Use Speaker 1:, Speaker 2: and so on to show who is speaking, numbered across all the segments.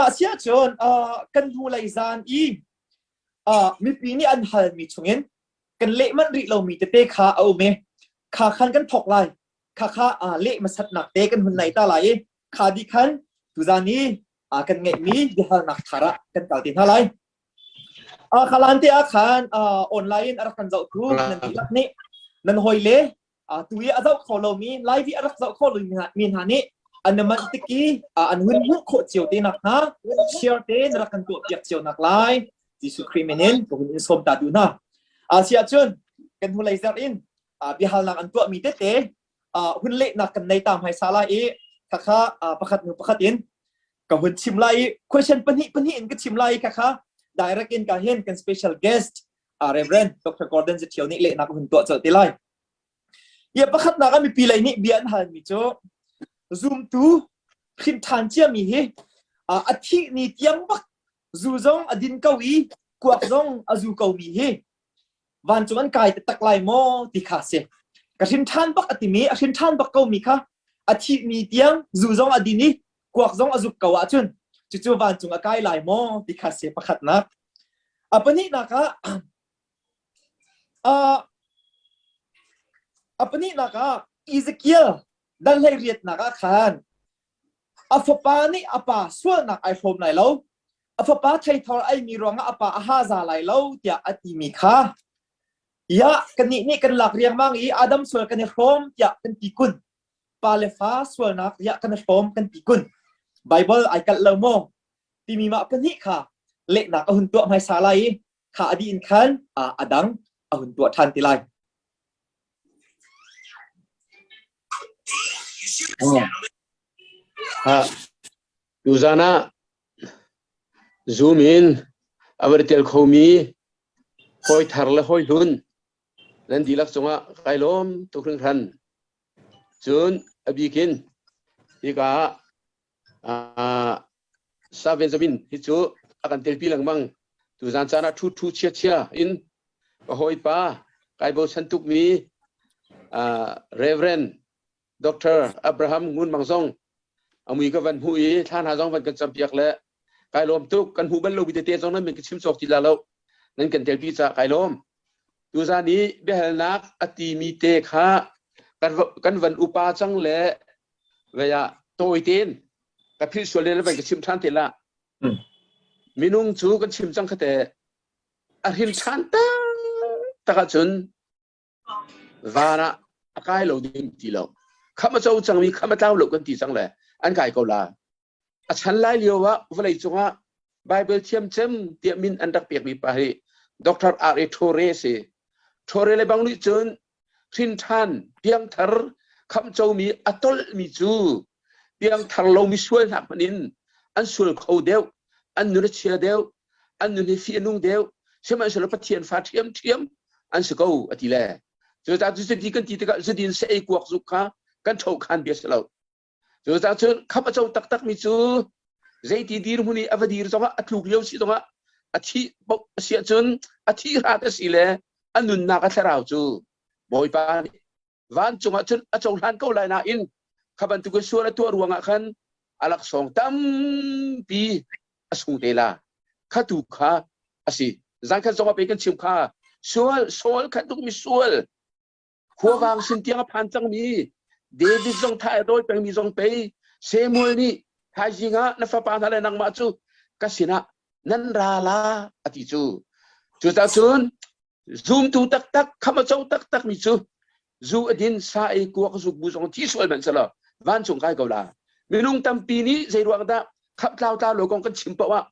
Speaker 1: Asiahcun kan hnulei zan i mipi nih an halmi chungin kan leh manh rih lomi tete kha a um i kha khan kan thawk lai. Kha kha leh hmasatnak te kan hun nei ta lai i kha dih khan tuzan i kan ngeihmi biahalnak thar ah kan kal te hna lai. Khalan te ah khan online in a rak kan zohtu nan dihlak nih nan hawile tu i a zoh kho lomi live i a rak zoh kho lomi hna nih an manh tik i an hun hmuh khawh cio te nak hnga share te na rak kan tuah piak cio nak lai Jesuh Khrih min in ka hun in sawm ta duh hna. Asiah cun kan hnulei zarh in biahalnak an tuahmi tete hun lehnak kan nei ta hmaisa lai i khakha pakhat hnu pakhat in ka hun chim lai i question pahnih pahnih in ka chim lai i khakha direct in ka hin kan special guest Reverend Dr. Gordon Zathio nih lehnak hun tuah colh te lai. Ia pakhatnak ah mipi lei nih bia an halmi cu zumtu hrim ṭhan ciami hi a thih ni tiang bak zu zong a din ko i kuak zong a zu ko mi hi vancung an kai taktak lai maw ti kha si. Ka hrim ṭhan bak a timi a hrim ṭhan bak ko mi kha a thih ni tiang zu zong a din i kuak zong a zuk ko ahcun cucu vancung a kai lai maw ti kha si pakhatnak. A pahnihnak ah A pahnihnak ah Ezekiel dal hleiriatnak ah khan a fapa nih a pa sualnak ai hrawm lai lo, a fapa theithor eimi ruangah a pa a haza lai lo tiah a timi kha ya kannih nih kan lak riangmang i Adam sual kan i hrawm tiah kan ti kun. Pa le fa sualnak tiah kan i hrawm kan ti kun. Bible ai kalh lo maw? Timi mah pahnih kha lehnak a hun tuah hmaisa lai i kha a dih in khan a dang a hun tuah ṭhan ti lai.
Speaker 2: Tuzan ah Zoom in a va tel khomi hawi thar le hawi hlun nan dihlak cungah kai lawm tuk hringhran. Cun a bikin hika ah Sa Benjamin hi cu a kan telpi lengmang. Tuzan caan ah ṭhu ṭhu chia chia in ka hawipa kai bochan tukmi Reverend Dr. Abraham Ngun Mang zong a mui ka van hmuh i thla hna zong van kan campiak le kai lawm tuk kan hmuh bal lomi tete zong nan min ka chim cawk ti la lo nan kan telpi caah kai lawm. Tuzan i biahalnak a timi te kha kan van upa cang le vei ah tawi tein ka philh sual le van ka chim ṭhan te la. Minung cu kan chim cang khate a hrin ṭhan tak ahcun van ah a kai lo ding ti lo. Kham a co cangmi kham a tlau lo kan ti cang le an kai ko la. A chan lai lio ah vawlei cungah Bible thiam cem tiah min an rak pekmi pa hi Dr. R. A. Thore a si. Thore le bang nih cun hrinṭhan piangthar khamhcomi a tolhmi cu piangthar lomi sual hna hmanh in an sual kho deuh, an nun a chia deuh, an nun hi fih a nung deuh, sihmanhsehlaw Pathian fa ṭhiamṭhiam an si ko a ti le. Cucaah cu cuti kan ti tikah zudin sa ei kuak zuk kha kan ṭhokhan bia si lo. Cucaah cun khamh a co taktakmi cu zeiti dirhmun i a va dir zongah a tluk lio si zongah a thih paoh a si ahcun a thih hrat a si le a nunnak a thlarau cu Bawipa nih vancung ah cun a cohlan ko lai nain kha bantukin sual a tuah ruangah khan a laksawng tampi a sung te la kha tu kha a si zan khat zongah pe kan chim kha sual sual khat tuk mi sual Khuavang sin tiang a phan cangmi David zong thah a dawi pengmi zong pei Samuel nih thaizing ah na fapa hna le nangmah cu ka sinah nan ra la a ti cu. Cucaah cun zumtu taktak kham a co taktak mi cu zu a din sa ei kuak zuk bu zong thi sual hmanh selaw vancung kai ko la. Minung tampi nih zei ruang dah khap tlau tlau lo kong kan chim paoh ah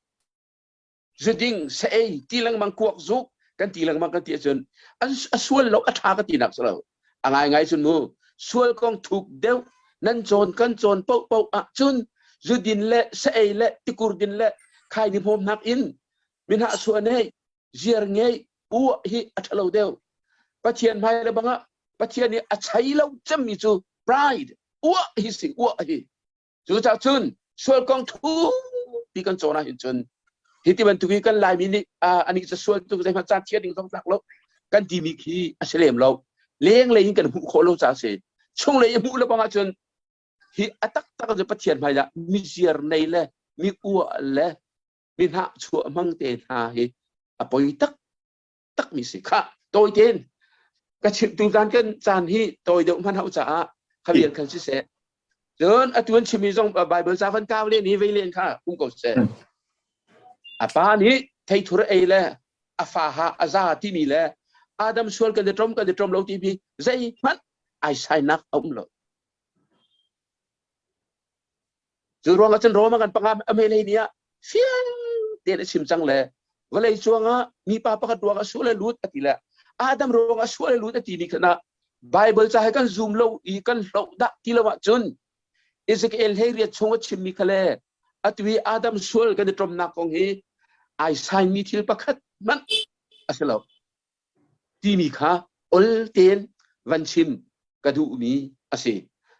Speaker 2: zuding sa ei ti lengmang kuak zuk kan ti lengmang kan ti ahcun a sual lo a ṭha ka tinak si lo a ngaingai cun mu sual kong thuk deuh nan cawn kan cawn paohpaoh ahcun zudin le sa ei le tikur din le khaini hmawmnak in minah suah nei ziar ngei uah hi a ṭhalo deuh Pathian hmai le bangah Pathian nih a chei lo cemmi cu pride uah hi si uah hi Cucaah cun sual kong thupi kan cawn ahhin cun hi ti bantuk hi kan Laimi nih anih cu sual tuk zeihmanh caan thian ding zong tlak lo kan timi khi a si lem lo. Lenglei in kan hmuh khawh lo caah a si. Chunglei i hmuh le bang ahcun hi a taktak cu Pathian hmai ah miziar nei le Mi uah le mi hnah chuah hmang te hna hi a poi tak tak mi si kha tawi tein ka chim tu caan kan caan hi tawi deuh hman hau caah khavian khan si seh cun atu an chimmi zong Bible ca van kau len hi vei len kha um ko seh a pa nih theithur ei le a fa ha a za timi le Adam sual kan i trom kan i trom lo timi zeihmanh ai sainak a um lo Cu ruangah cun Roma kan panga a mei ni ah fiang tein a chim cang le vawlei cuangah mipa pakhat ruangah sual a lut a ti le Adam ruangah sual a lut a ti ni khan ah Bible ca he kan zoom lo i kan hloh dah ti lo ahcun Ezekiel hlei riat chung a chimmi kha le atu i Adam sual kan i ṭomnak kong hi ai saimi thil pakhat hmanh a si lo. timi kha ol tein van chim ka duhmi a si.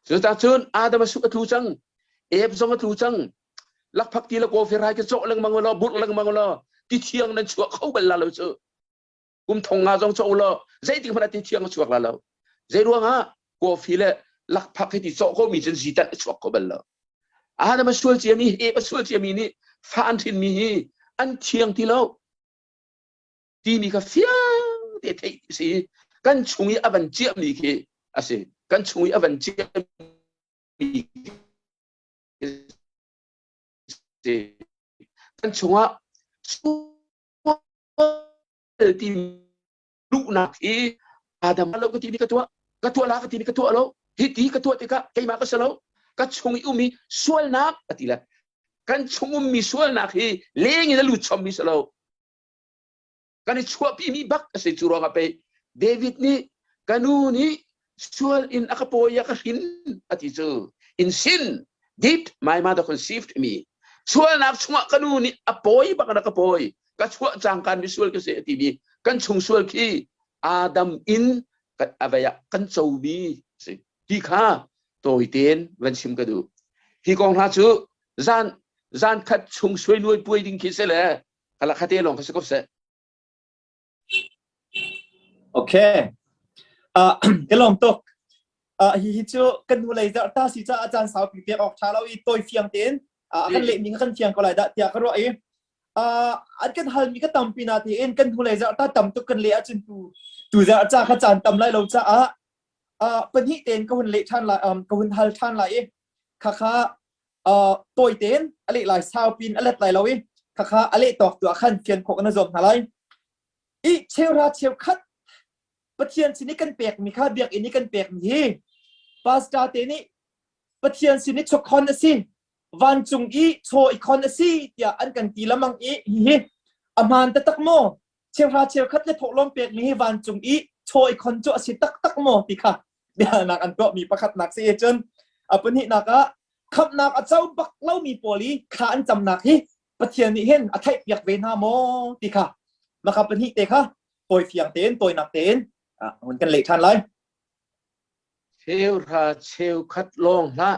Speaker 2: Cucacun Adam a su a tlu cang, Eve zong a tlu cang. Lakphak ti le kawfi rai ka cawh lengmang law, burh lengmang law, ti thiang nan chuah kho bal la lo cu. Kum thong nga zong cawh law, zeitik hmanh ah ti thiang a chuak la lo. Zei ruangah kawfi le lakphak hi ti cawh ko mi cun zitan a chuak kho bal lo. Adam a sual ciami, Eve a sual ciami nih fa an hrinmi hi an thiang ti lo. Timi kha fiang te theih si kan chung i a van ciahmi khi a si kan chung i a van ciahmi si kan chungah sual ti luhnak hi Adam lo ka ti mi ka tuah ka tuah la ka ti mi ka tuah lo hi ti ka tuah tikah keimah ka si lo ka chung i um i sualnak a ti le kan chung ummi sualnak hi leng in a lut chommi si lo Kan i chuahpimi bak a si. Cu ruangah pei David nih ka nu nih sual in a ka pawi a ka hrin a ti cu. In sin did my mother conceived me. Sualnak chungah ka nu nih a pawi bak in a ka pawi. Ka chuah cangkaan mi sual ka si a timi kan chung sual khi Adam in a vei ah kan comi si. Ti kha tawi tein van chim ka duh. Hi kong hna cu zan zan khat chung suai nuai puai ding khi si le Kala khate lawng kha si ko seh.
Speaker 1: Okay. Uh, ka lawm tuk. Uh, hi hi cu kan hnu lei zarh ta si caah caan saupi pek awk ṭha lo i tawi fiang tein uh, kan leh ning kan fiang ko lai dah tiah ka ruah i uh, an kan halmi ka tampi na tein kan hnu lei zarh ta tam tuk kan leh ahcun tu tu zarh ca kha caan tam lai lo caah uh, pahnih tein ka hun leh ṭhan lai um, ka hun hal ṭhan lai i khakha tawi tein a leh lai saupi in a let lai lo i khakha a leh tawk tu ah khan fian khawh kan zuam hna lai i cheuhra cheukhat Pathian sin i kan pekmi kha biakinn i kan pekmi hi pastor te nih Pathian sin i chawkhon a si vancung i chaw i khon a si tiah an kan ti lamang i hihi a hmaan taktak maw cheuhra cheukhat le thawhlawm pekmi hi vancung i chaw i khon cu a si taktak maw ti kha biahalnak an tuahmi pakhatnak si cun a pahnihnak ah khamhnak a co bak lomi pawl i kha an camnak hi Pathian nih hin a theihpiak ve hna maw ti kha maka pahnih te kha tawi fiang tein tawinak tein hun kan leh ṭhan lai.
Speaker 2: Cheuhra cheukhat lawng hlah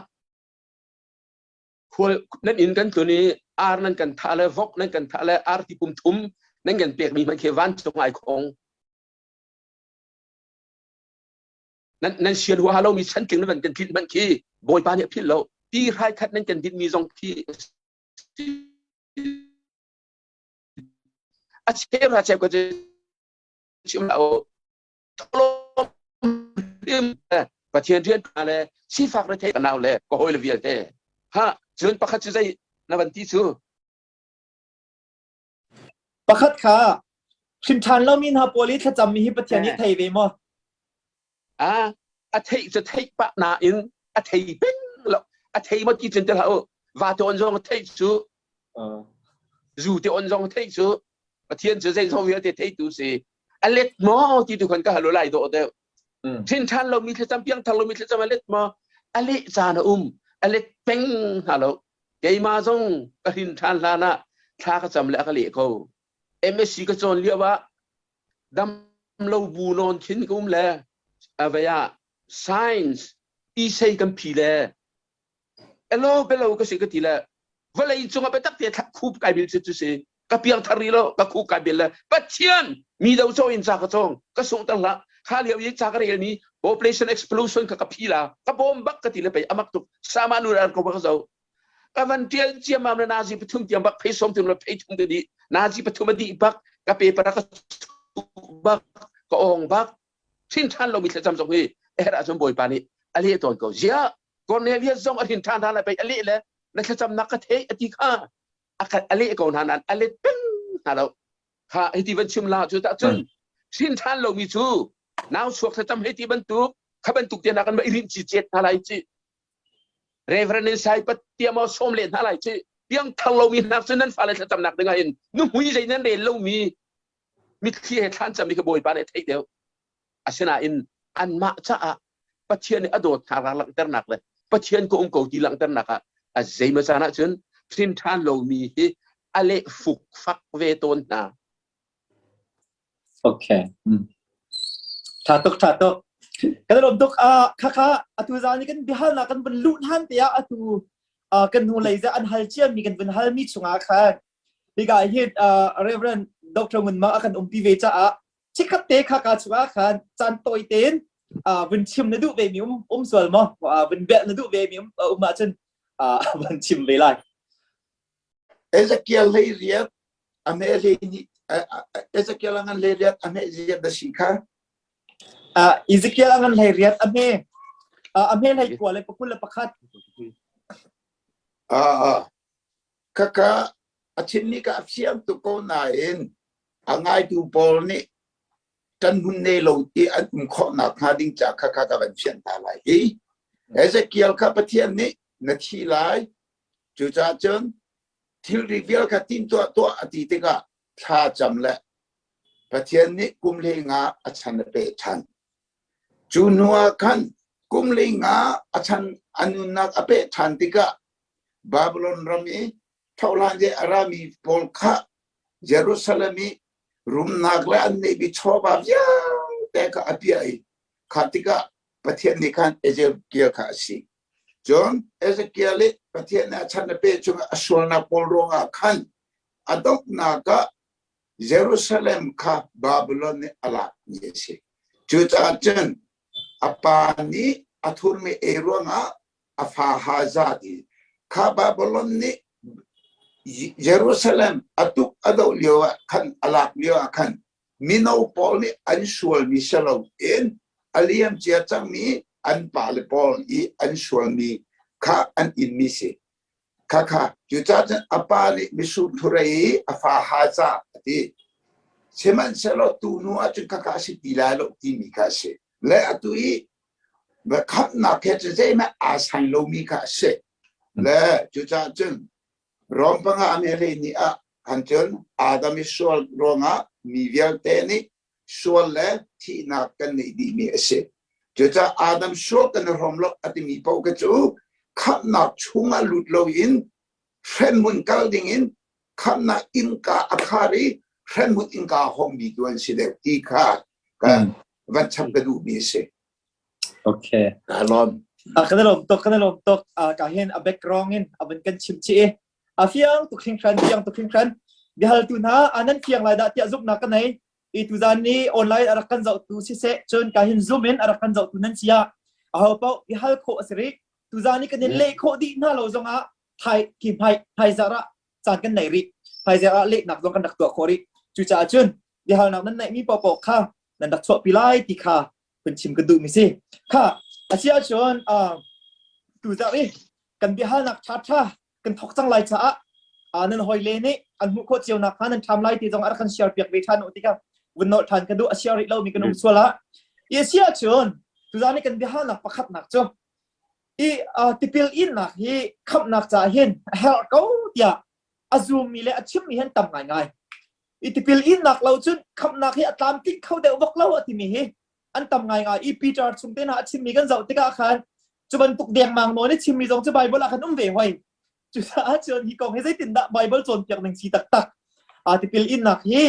Speaker 2: khual nan inn kan tlun i ar nan kan thah le vok nan kan thah le arti pum thum nan kan pekmi hmanh khi vancung ai khong nan nan sian huaha lomi chantling nan kan tlinh hmanh khi bawipa nih a philh lo ti hrai khat nan kan dinhmi zong khi a cheu ra cheu ka chim lo Pathian rian le sifak rethei ka nau le ka hawi le vialte ha cun pakhat cu zei na van ti cu
Speaker 1: Pakhat kha hrim ṭhan lomi hna pawl i thlacammi hi Pathian nih thei ve maw?
Speaker 2: A a theih cu theih pah nain a thei peng lo. A thei maw ti cun ti hlah u. Va te on zong theih cu zu te on zong theih cu Pathian cu zeizong vialte theitu si. A let maw ti tu khan ka hal lai dawh deuh. Thin ṭhan lomi thlacam piang thar lomi thlacam a let maw? A leh caan a um. A let peng hna lo. Keimah zong ka hrin ṭhan hlan ah thla ka cam le a ka leh ko. MSc ka cawn lio ah dam lo bu nawn khin ka um le avei ah science isei kan phi le elo belo ka si ka ti le vawlei cungah biatak te khup kai bil cu si ka piang thar ri lo ka khu kai bil le pathian mi do cho in ca ka cawng ka sung ter hlah kha lio i ca ka rel mi population explosion kha ka phi la ka bom bak ka ti le pei amak tuk sama nu ar ko ba ka zo. Ka van tial ciammam le nazi pathum tiang bak phei som tum le phei thum te dih. Nazi pathum a dih bak ka paper ka bak ka ong bak thin than lomi thlacam zong hi a herh ahcun Bawipa nih a leh tawn ko. Ziah Cornelius zong a hrin ṭhan hna lai pei a leh le na thlacamnak ka theih a ti kha a leh ko hna nain a let peng hna lo. Kha hiti van chim la cu tah cun hrin ṭhan lomi cu nau chuak thlacam hei ti bantuk kha bantuk te hna kan va i rinh cicet hna lai ci. Reverend in sai pat tia maw sawm leh hna lai ci. Piangthar lomi hna cu nan fale thlacamnak dingah hin nuhmui zei nan rel lomi mitthli he thlan cami kha Bawipa nih a theih deuh. Asinain anmah caah Pathian nih a dawtnak rak langhternak le Pathian ka um ko ti langhternak ah a zeimaw caan ahcun hrin ṭhan lomi hi a leh fukfak ve tawn hna.
Speaker 1: Okay. Tha tuk, tha tuk. Kan lawm tuk. Uh, khakha atu zan i kan biahalnak kan van luh hlan te ah atu uh, kan hnu lei an hal ciami kan vun halmi chungah khan hika hin uh, Reverend Dr. Ngun Ma a kan umpi ve caah chikkhat te kha ka chungah khan caan tawi tein uh, vun chim na duh ve mi um um sual maw uh, vun belh na duh ve mi um, um ahcun uh, vun chim ve lai.
Speaker 3: Ezekiel hlei riat a me hlei ni Ezekiel a ngan hlei riat a me ziat da si kha
Speaker 1: Uh, Ezekiel a ngan hlei riat a me uh, a me hlei kua le pakul le pakhat
Speaker 3: ah Khakha a chimmi kha a fiang tuk ko nain a ngaitu pawl nih ṭan hmun nei lo ti an um khawh nakhnga ding ca khakha ka van fianh hna lai hi. Ezekiel kha Pathian nih na thi lai, cucaah cun thilri vial kha timtuah tuah a ti tikah thla cam le Pathian nih kum hlei nga a chan a peh ṭhan. Cu hnu ah khan kum hlei nga a chan a nunnak a peh ṭhan tikah Babylon ram i thohlan i a rami pawl kha Jerusalem i rumnak le an neihmi chawva vialte kha a piah i kha tikah Pathian nih khan Ezekiel kha a si. Cun Ezekiel i Pathian nih a chan a peh chungah a sualnak pawl ruangah khan a donghnak ah Jerusalem kha Babylon nih a lakmi a si. Cucaah cun a pa nih a thurmi ei ruangah a fa ha zat i kha Babylon nih Jerusalem a tuk a doh lio ah khan a lak lio ah khan mino pawl nih an sualmi si loin a liam cia cangmi an pale pawl i an sualmi kha an inmi si. Khakha cucaah cun a pa nih misur thurei i a fa ha za a ti. Sihmanhsehlaw tu hnu ah cun khakha a si ti lai lo timi kha a si. Le atu i khamhnak he cu zeihmanh aa sain lomi kha a si. Le cucaah cun Rom panga a hlei ni ah khan cun Adam i sual ruangah mi vialte nih sual le thihnak kan neih dihmi a si. Cucaah Adam sual kan i hrawm lo a timi paoh kha cu khamhnak chungah lut loin hremhmun kal dingin khamhnak innka a khar i hremhmun innka a hongmi tu an si deuh ti kha ka van chap ka duhmi a si.
Speaker 1: Okay.
Speaker 3: Ka lawm.
Speaker 1: Kan lawm tuk, kan lawm tuk. Ka hin a background in a van kan chim chih i a fiang tuk hringhran, fiang tuk hringhran. Biahaltu hna nan fiang lai dah tiah zumhnak ka nei. I tuzan ni online a rak kan zohtu siseh, cun ka hin Zoom in a rak kan zohtu nan si ah aho paoh bihal khawh a si rih. Tuzan ni kan in leh khawh dih hna lo zongah thai ki hmai hmaizarh ah caan kan nei rih. Hmaizarh ah lehnak zong kan rak tuah khawh rih. Cucaah cun biahalnak nan neihmi paohpaoh kha nan rak chuahpi lai ti kha kun chim ka duhmi si. Kha a si ahcun tuzarh i kan biahalnak ṭhaṭha kan thawk cang lai caah nan hawile nih an hmuh khawh cio nakhnga nan ṭham lai ti zong a rak kan share piak ve ṭhan u tikah vun nolh ṭhan ka duh a share rih lomi kan um sual ah. I a si ahcun tuzan i kan biahalnak pakhatnak cu i tipil innak hi khamhnak caah hin a herh ko tiah a zummi le a chimmi hi an tam ngaingai. I tipil innak lo cun khamhnak hi a tlamtling kho deuh bak lo a timi hi an tam ngaingai. I Peter chung te hna a chimmi kan zoh tikah khan cu bantuk dengmang nawn i chimmi zong cu Bible ah khan um ve hoi. Cucaah cun hi kong hi zeitindah Bible cawnpiak ning si taktak. A tipil innak hi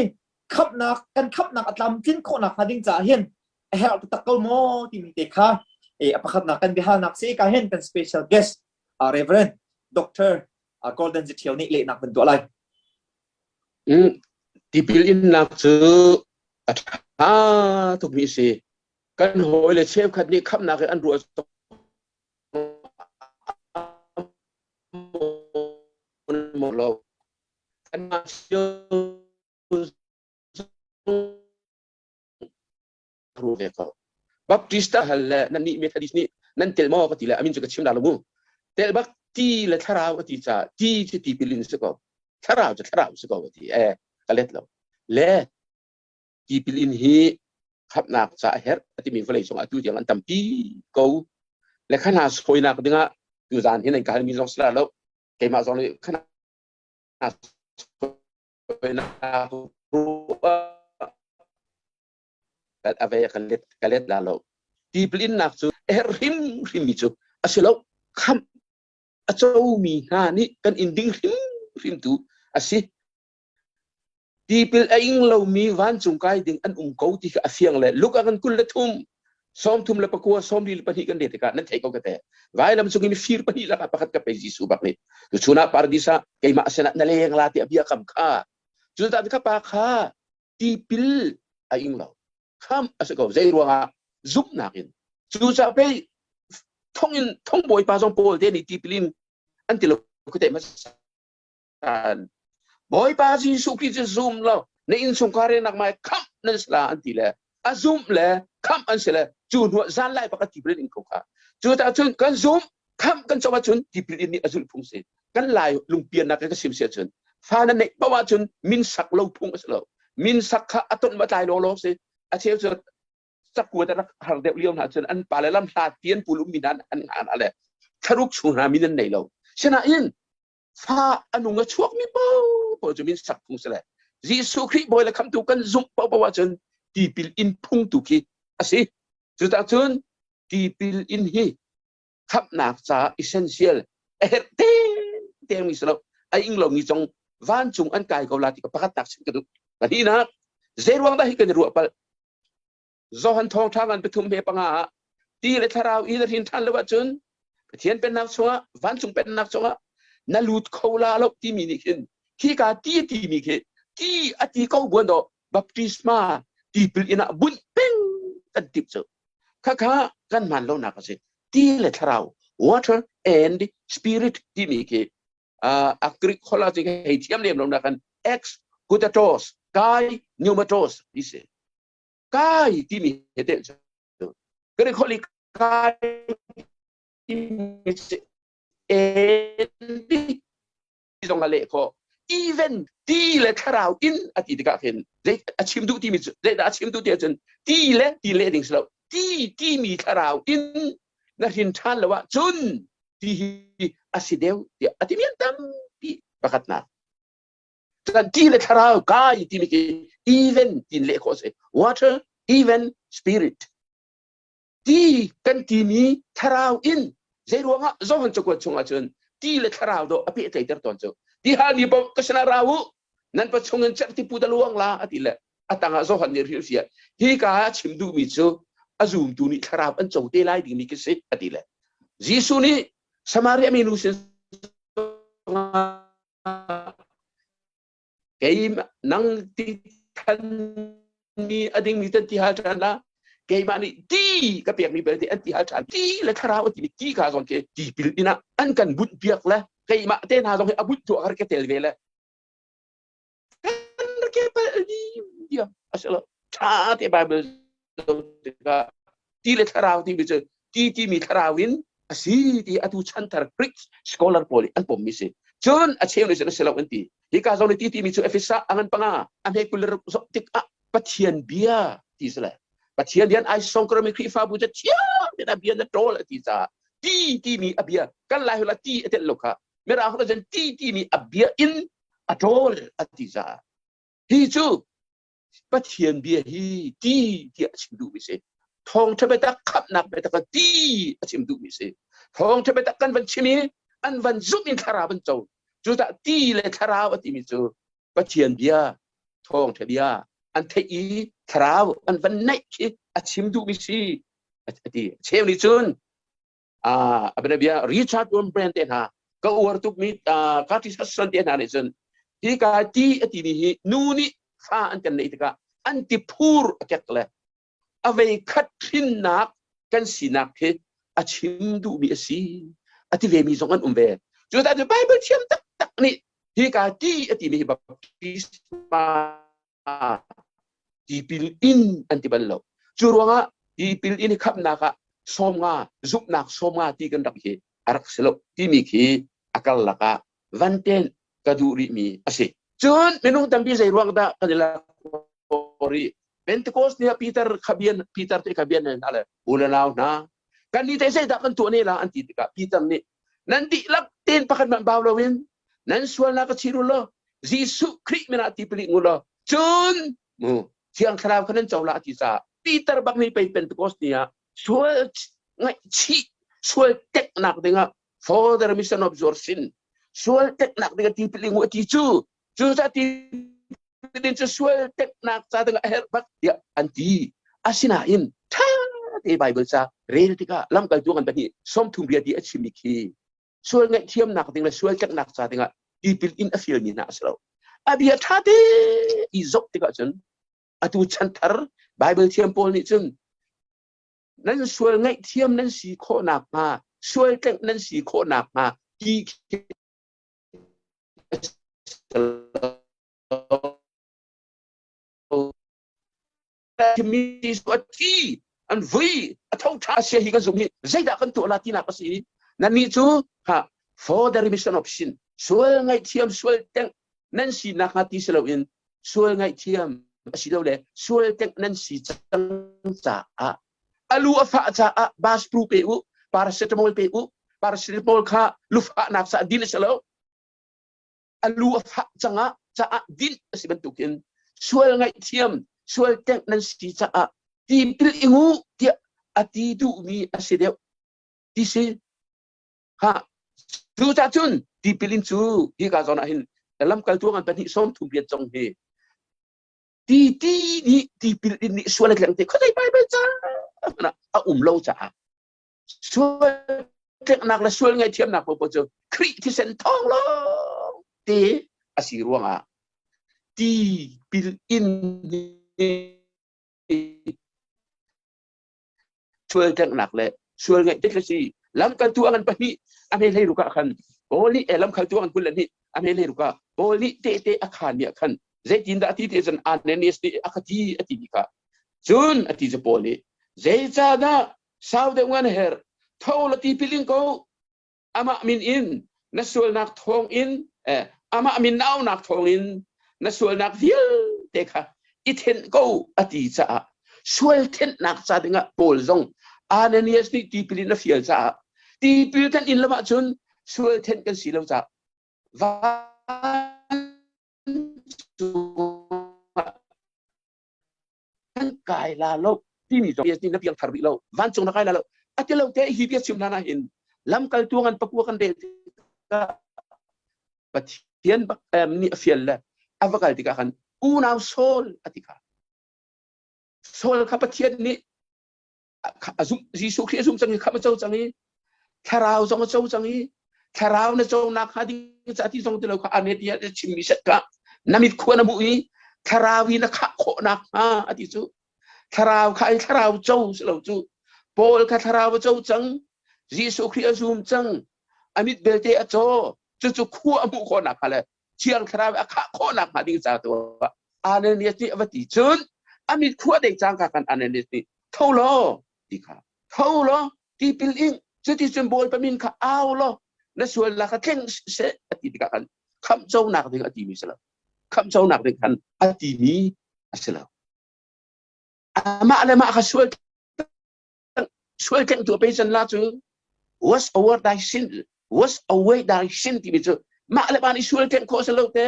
Speaker 1: khamhnak kan khamhnak a tlamtlin khawhnak hnga ding caah hin a herh taktak ko maw timi te kha e a pakhatnak kan biahalnak si ka hin kan special guest Reverend Dr. Golden Zithiau nih lehnak van tuah lai.
Speaker 2: Tipil innak cu a ṭha tukmi a si. Kan hawile cheukhat nih khamhnak in an ruah. maw lo kanmah cio ru ve ko. Baptist hal le nan nih Methodist nih nan tel maw ka ti le amin cu ka chim la lo mu. Tel bak ti le thlarau a ti ca ti cu tipil in si ko. Thlarau cu thlarau si ko a ti e ka let lo. Le tipil in hi khamhnak ca a herh a timi vawlei cungah atu tiang an tampi ko. Le khana sawinak dingah tuzan hin an ka halmi zong si la lo. Keimah zong nih khana sawinak ruah a ve ka let ka let la lo tipil innak cu a herh hrimhrim mi cu a si lo khamh a comi hna nih kan in ding hrimhrim tu a si tipil a ing lomi vancung kai ding an um ko ti kha a fiang le Luka kan 23 34 42 kan le tikah nan theih ko ka te vailam cung in fir pahnih lakah pakhat ka pe Jesuh bak nih tuchun ah paradis ah keimah sinah na leng la ti a bia kam kha cu kha pa kha tipil a ing lo khamh a si ko zei ruangah zumhnak in cucaah pei thong in thong bawipa zong paul te nih tipil in an ti lo kute hmasa bawipa Jesuh Khrih cu zum lo na innchungkhar in nak mai khamh nan si la an ti le a zumh le khamh an si le cu hnuah zan lai bak a tipil in ko kha cu ta cun kan zum khamh kan co ahcun tipil in nih a zulh phung si kan lai lungpiannak ka sim si ahcun fa na neih paoh ahcun min sak lo phung a si lo min sak kha a ton ma tlai law law si a cheu cu cakuat a rak har deuh lio hna cun an pale lam hlat ti an pul ummi hna an ngah hna le thlaruk chung hna min an nei lo sinain fa a nung a chuakmi paoh cu min sak phung si le Jesuh Khrih bawi le khamtu kan zumh paohpaoh ahcun tipil in phung tu khi a si cucah cun tipil in hi khamhnak caah essential a herh teng mi si lo a ing lomi zong vancung an kai ko la ti ka pakhatnak chim ka duh pahnihnak zei ruang dah hi kan i ruah palh Johan thawngṭha ngan pathum he panga ah ti le thlarau i na hrin ṭhan lo ahcun Pathian pennak chungah vancung pennak chungah na lut kho la lo timi nih khin khika ti a timi khi ti a ti ko buan do baptisma tipil inn ah bunh peng kan tip cu khakha kan hman lonak a si ti le thlarau water and spirit timi khi a Greek holh ah hei thiam lem lo nakan ex gutatos kai pneumatos ti si kai timi he te cu Greek holh i kai timi and zong a leh khawh even ti le thlarau in a ti tikah khin zei a chim duh timi cu zeidah a chim duh ti ahcun ti le ti leh ding si lo ti timi thlarau in na hrin ṭhan lo ah cun ti hi a si deuh tiah a timi an tampi pakhatnak Cutan ti le thlarau kai timi khi even tin leh khawh a si water even spirit Ti kan timi thlarau in zei ruangah Johan cakuat chungah cun ti le thlarau dawh a pehtlaihter tawn cu. Ti halmi paoh ka sinah ra u, nan pa chungin cerhti pu da luang la a ti le a tangah Johan nih hrilhfiah hi ka ah chim duhmi cu a zumtu nih thlarau an co te lai dingmi khi si a ti le Jesuh nih Samaria minu sin Keimah nang ti thanmi a dingmi tan ti hal ṭhan la keimah nih ti ka pekmi belte an ti hal ṭhan ti le thlarau a timi ti kha zong khi tipil inn ah an kan bunh piak le keimah te hna zong hi a bunh tu a ka tel ve le kan rak ke pal dia a si lo ṭha te Bible tikah ti le thlarau timi cu ti timi thlarau in a si ti atu chanthar Greek scholar pawl nih an pommi si cun a cheu nih cun a si lo an ti hika zong nih ti timi cu Efesa a ngan panga a hme kul zoh tikah Pathian bia ti si le Pathian bia ai songkrami Khrihfabu cu thiang tein a bia na ṭawl a ti caah ti timi a bia kan lai hula ti a telh lo kha mirang hula cun ti timi a bia in a ṭawl a ti caah hi cu Pathian bia hi ti tiah a chim duhmi si. Thawngṭha biatak khamhnak biatak ti a chim duhmi si. Thawngṭha biatak kan van chim i an van zumh in thlarau an co. Cucah ti le thlarau a timi cu Pathian bia, thawngṭha bia an theih i thlarau an van neih khi a chim duhmi si a ti. Cheu nih cun a bia Richard Wurmbrand te hna ka uar tukmi Curtis Hudson te hna nih cun hi ka ti a timi hi nu nih fa an kan neih tikah an ti phur a kek le a vei khat hrinnak kan sinak khi a chim duhmi a si a ti ve mi zong an um ve cu ta cu Bible thiam taktak nih. Hika ti a timi hi baptisma tipil in an ti bal lo. Cu ruangah tipil in i khamnak ah 50 zumhnak 50 ti kan rak hi a rak si lo timi khi a karlak ah van ten ka duh rihmi a si. Cun minung tampi zei ruang dah kan i lak rih? Pentecost ni ah Peter kha bian Peter te kha bian hna le u le nau hna kan ni te zeidah kan tuah ne la an ti tikah Peter nih nan dihlak tein pakhat hmanh bau loin nan sualnak ka chir u law Jesuh Khrih min ah tipil ing u law cun mu Thiang Thlarau kha nan co la ti caah Peter bak nih pei Pentecost ni ah sual ngaihchih sual teknak dingah for the remission of your sin sual teknak dingah tipil ing u ti cu cu ca tipil cu sual teknak ca dingah a herh bak tiah an ti asinain ṭha te Bible ca rel tikah lamkaltu ngan pahnih 30 bia ti a chimmi khi sual ngaihthiamnak ding le sual tleknak ca dingah tipil in a fialmi hna a si lo. A bia ṭha te i zoh tikah cun atu chanthar Bible thiam pawl nih cun nan sual ngaihthiam nan si khawh nakhnga sual tlengh nan si khawh nakhnga ti mi a thi an vui a tho tha sia hi kan zum hi zeidah kan tuah la tinak a si nannih cu ha for the remission of sin sual ngaihthiam sual tengh nan si nakhnga ti si loin sual ngaihthiam asilole sual tengh nan si cang caah alu a fah caah baspru pe u paracetamol pe u paracetamol kha lufahnak sa din a si lo a lu a fah cangah caah dinh a si bantukin sual ngaihthiam sual tengh nan si caah tipil ingu tiah a ti duhmi a si deuh ti si ha cu ca cun tipil in cu hika zawn ah hin lamkaltu ngan pahnih 38 cong hi ti ti nih tipil in nih sual a tleng te khuazei Bible ca a um lo caah sual tleknak le sual ngaihthiamnak paohpaoh cu Khrih thisen thawng lawng te a si ruangah tipil in sual tleknak le sual ngaih te si lamkaltu a ngan pahnih a hme hlei ruk ah khan Paul nih eh lamkaltu a ngan 22 a hme hlei ruk ah Paul nih tehte a khaan mi ah khan zeitindah a ti te cun Ananias nih a ka ti a ti mi kha cun a ti cu Paul nih zeicahdah sau deuh ngan her tho la tipil in ko amah min in na sualnak thawng in eh, amah min naunak thawng in na sualnak vialte kha i thenh ko a ti caah sual thenhnak ca dingah Paul zong Ananias nih tipil in a fial caah tipil kan in lamah cun sual thenh kan si lo caah van kan kai la lo timi zong ni na piang thar rih lo vancung na kai la lo ati lo te hi bia chim hlan ah hin lamkaltu ngan pakua kan rel tikah Pathian bak nih a fial le a va kal tikah khan unau Saul a ti kha Saul kha Pathian nih a zum Jesuh Khrih a zum cang i khamh a co cang i thlarau zong a co cang i thlarau na co nak hnga ding ca ti zong ti lo kha ane ti a chimmi set ka na mit khua na hmuh i thlarau i na khah khawh nak hnga a ti cu thlarau kha ai thlarau co si lo cu Paul kha thlarau a co cang Jesuh Khrih a zum cang a mit belte a caw cucu khua a hmuh khawh nak hnga le Thiang Thlarau a khah khawh nak hnga ding ca tu ah Ananias nih a va ti cun a mit khua dei cangka kan Ananias nih tho law ti kha tho law tipil ing cuti cun Bawipa min kha au law na sualnak kha tleng seh a ti tikah khan khamhconak ding a timi si lo khamhconak ding khan a timi a si lo amah le mah kha sual sual tlengtu a pe can la cu wash over thy sin wash away thy sin timi cu mah le mah nih sual tleng khawh si lo te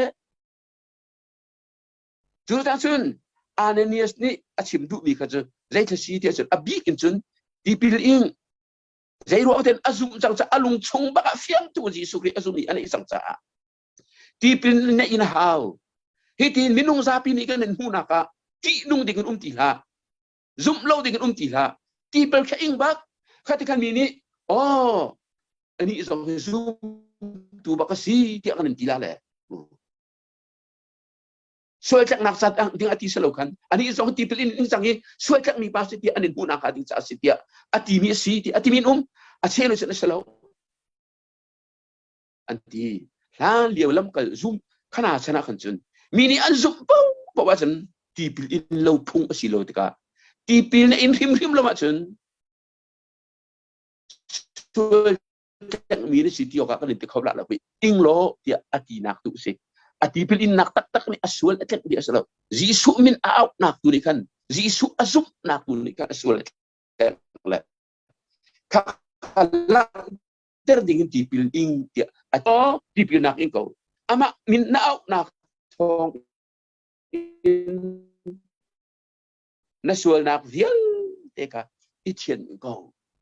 Speaker 2: Cu cun Ananias nih a chim duhmi kha cu zeithil si tiah cun a bik in cun tipil ing zei ruang ten a zumh cang caah a lung chung bak ah fiangtu Jesuh Khrih a zum i a neih cang caah tipil neih in a hau. Hitin minung zapi nih kan in hmuhnak ah ṭihnung ding in um ti hlah. Zumh lo ding in um ti hlah. Tipil kha ing bak. Kha ti khan mi nih oh anih zong hi zumtu bak a si tiah kan in ti la le. Sual tleknak ca ding a ti si lo khan anih zong tipil in in cang i sual tlekmi pa si tiah an in hmuhnak hnga ding caah si tiah a timi a si ti a timi in um a cheu cun a si lo an ti. Hlan lio lamkal zum khana chan ah khan cun mi nih an zumh paohpaoh ahcun tipil in lo phung a si lo tikah tipil na in hrimhrim lo ahcun sual mi na si ti awkah kan in ti kho la lo ing law tiah a tinak tu si. A tipil innak taktak nih a sual a tlengh dih a si lo. Jesuh min a auhnak tu nih khan Jesuh a zumhnak tu nih khan a sual a tlengh le kha langhter ding in tipil ing tiah a tipilnak in ko. Amah min na auhnak thawng in na sualnak vialte kha i thian ko.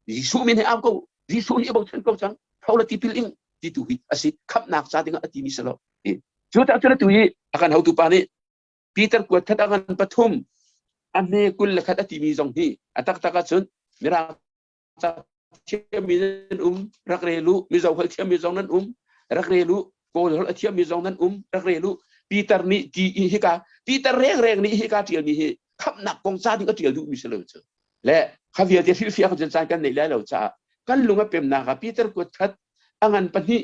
Speaker 2: Jesuh min he au ko. Jesuh nih a bochan ko cang. Tho la tipil ing ti tu hi a si. Khamhnak ca dingah a timi si lo. Cu tak cun atu hi a kan hotu pa nih Peter kuat khat a ngan pathum a hme 21 a timi zong hi a taktak ahcun Mirang ca thiammi nan um rak rel u Mizo holh thiammi zong nan um rak rel u Kawl holh a thiammi zong nan um rak rel u Peter nih ti hika Peter rengreng nih hika ṭialmi hi khamhnak kong ca ding a ṭial duhmi si lo cu le kha vialte hrilhfiah cun caan kan neih lai lo caah kan lung a pemnak ah Peter kuat khat a ngan pahnih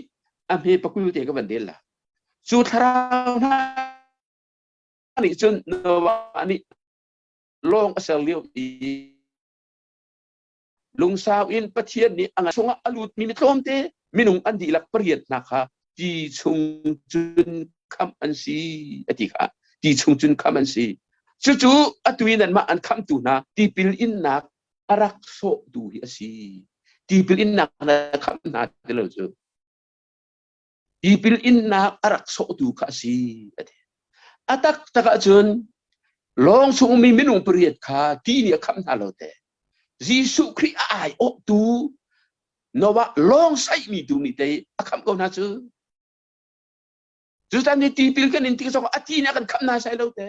Speaker 2: a hme pakul te ka van del la cu thlarau hna nih cun Noah nih lawng a ser lio i Lungsau in Pathian nih a chungah a lutmi mi tlawmte minung an dihlak pariat hna kha ti chung cun khamh an si a ti kha ti chung cun khamh an si. Cucu atu i nanmah an khamhtu hna tipil innak a rak sawhtu hi a si. Tipil innak na khamh hna ti lo cu. Tipil innak a rak sawhtu kha a si a ti. A taktak ahcun lawng chung ummi minung pariat kha ti nih a khamh hna lo te. Jesuh Khrih a aiawhtu Noah lawng saihmi tu nih tei a khamh ko hna cu. Cutan ni tipil kan in tik zong a ti nih a kan khamh hna sai lo te.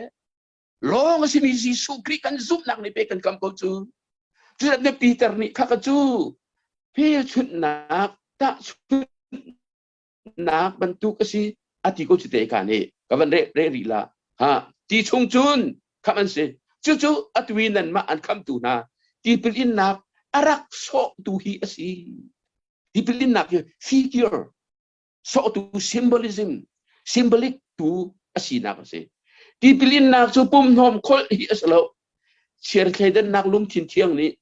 Speaker 2: Lawng a simi Jesuh Khrih kan zumhnak nih pe kan kam ko cu. Cutan ni Peter nih kha ka cu hmelchunhnak tahchunhnak bantuk a si a ti ko cu te ka nih ka van re re rih la ha ti chung cun khamh an si cucu atu i nanmah an khamtu hna tipil innak a rak sawhtu hi a si tipil innak hi figure sawhtu symbolism symbolic tu a sinak a si tipil innak cu pumhnawm kholh hi a si lo chiarthleidannak lungthin thiang nih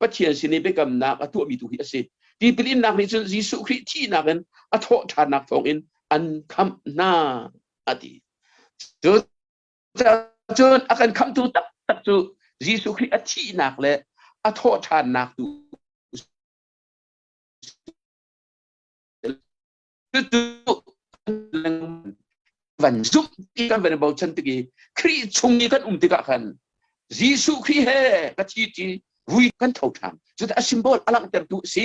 Speaker 2: Pathian sin i biakamnak a tuahmi tu hi a si tipil innak nih cun Jesuh Khrih thihnak in a thawh ṭhannak thawngin an khamh hna a ti cu cun a kan khamhtu taktak cu Jesuh Khrih a thihnak le a thawh ṭhannak tu Van zumh ti kan van i bochan tik i Khrih chung i kan um tikah khan Jesuh Khrih he ka thi ti vui kan tho ṭhan. Cuti a symbol a langhtertu a si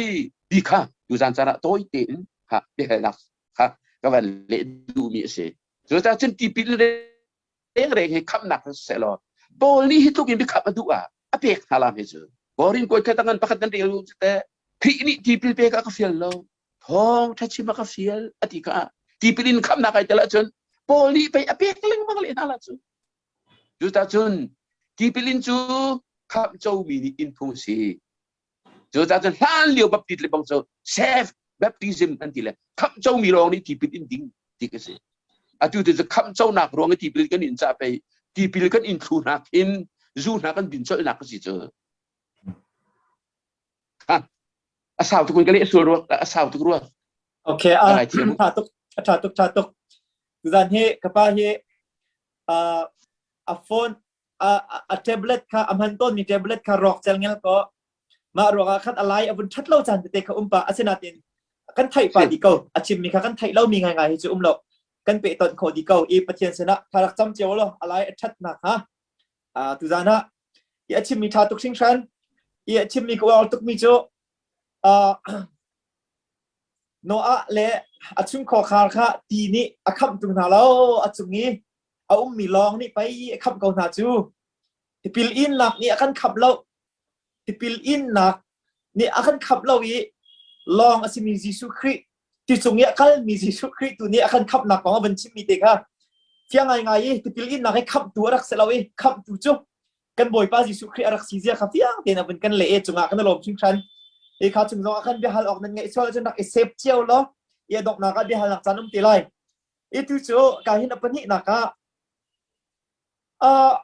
Speaker 2: ti kha tuzan caan ah tawi tein kha biahalnak kha ka van leh duhmi a si. Cucaah cun tipil rengreng hi khamhnak seh law Paul nih hi tluk in biakhamh a duh ah a pek hna lam hi cu. Korin kawi khat ngan pakhat nan rel u te Khrih nih tipil pek a ka fial lo. Thawng ṭha chim a ka fial a ti kha tipil in khamhnak ai tel ahcun Paul nih pei a pek lengmang leh hna la cu. Cucacun tipil in cu khamh comi nih in phung a si. Cucacun hlan lio baptist le bang cu self baptism an ti le khamh comi lawng nih tipil in ding ti ka si. Atu tu cu khamh conak ruang i tipil kan in ca pei tipil kan in thlu hna khin zu hna kan din colhnak ka si cu. A sau tuk in ka leh sual rua a sau tuk rua.
Speaker 1: Okay, a tha tuk a tha tuk tha tuk. Tuzan hi ka pa hi a phone a a tablet kha a hman tawn mi tablet kha rawk cel ngel ko mah ruang ah khan a lai a vun that lo caan tete kha um pa asinain kan theih pa di ko a chim mi kha kan theih lo mi ngai ngai hi cu um lo kan pe ton kho di ko i pathian sinah tharak cam cio lo a lai a that nak ha tuzan ah i a chimmi ṭha tuk hringhran i a chimmi ka uar tukmi cu Noah le a chungkhar kha ti nih a khamh tung hna lo a cung i a ummi lawng nih pei a khamh ko hna cu tipil innak nih a kan khamh lo tipil innak nih a kan khamh lo i lawng a simi Jesuh Khrih ti cung i a kalmi Jesuh Khrih tu nih a kan khamhnak kong a van chimmi te kha fiang ngaingai i tipil innak hi khamhtu a rak si lo i khamhtu cu kan Bawipa Jesuh Khrih a rak si zia kha fiang tein a vun kan leh i cungah kan i lawm hringhran. Hi kha chung zong ah khan biahal awk nan ngeih sual ahcun rak i save cio law i a donghnak ah biahalnak caan um te lai. I tu cu ka hin a pahnihnak ah uh,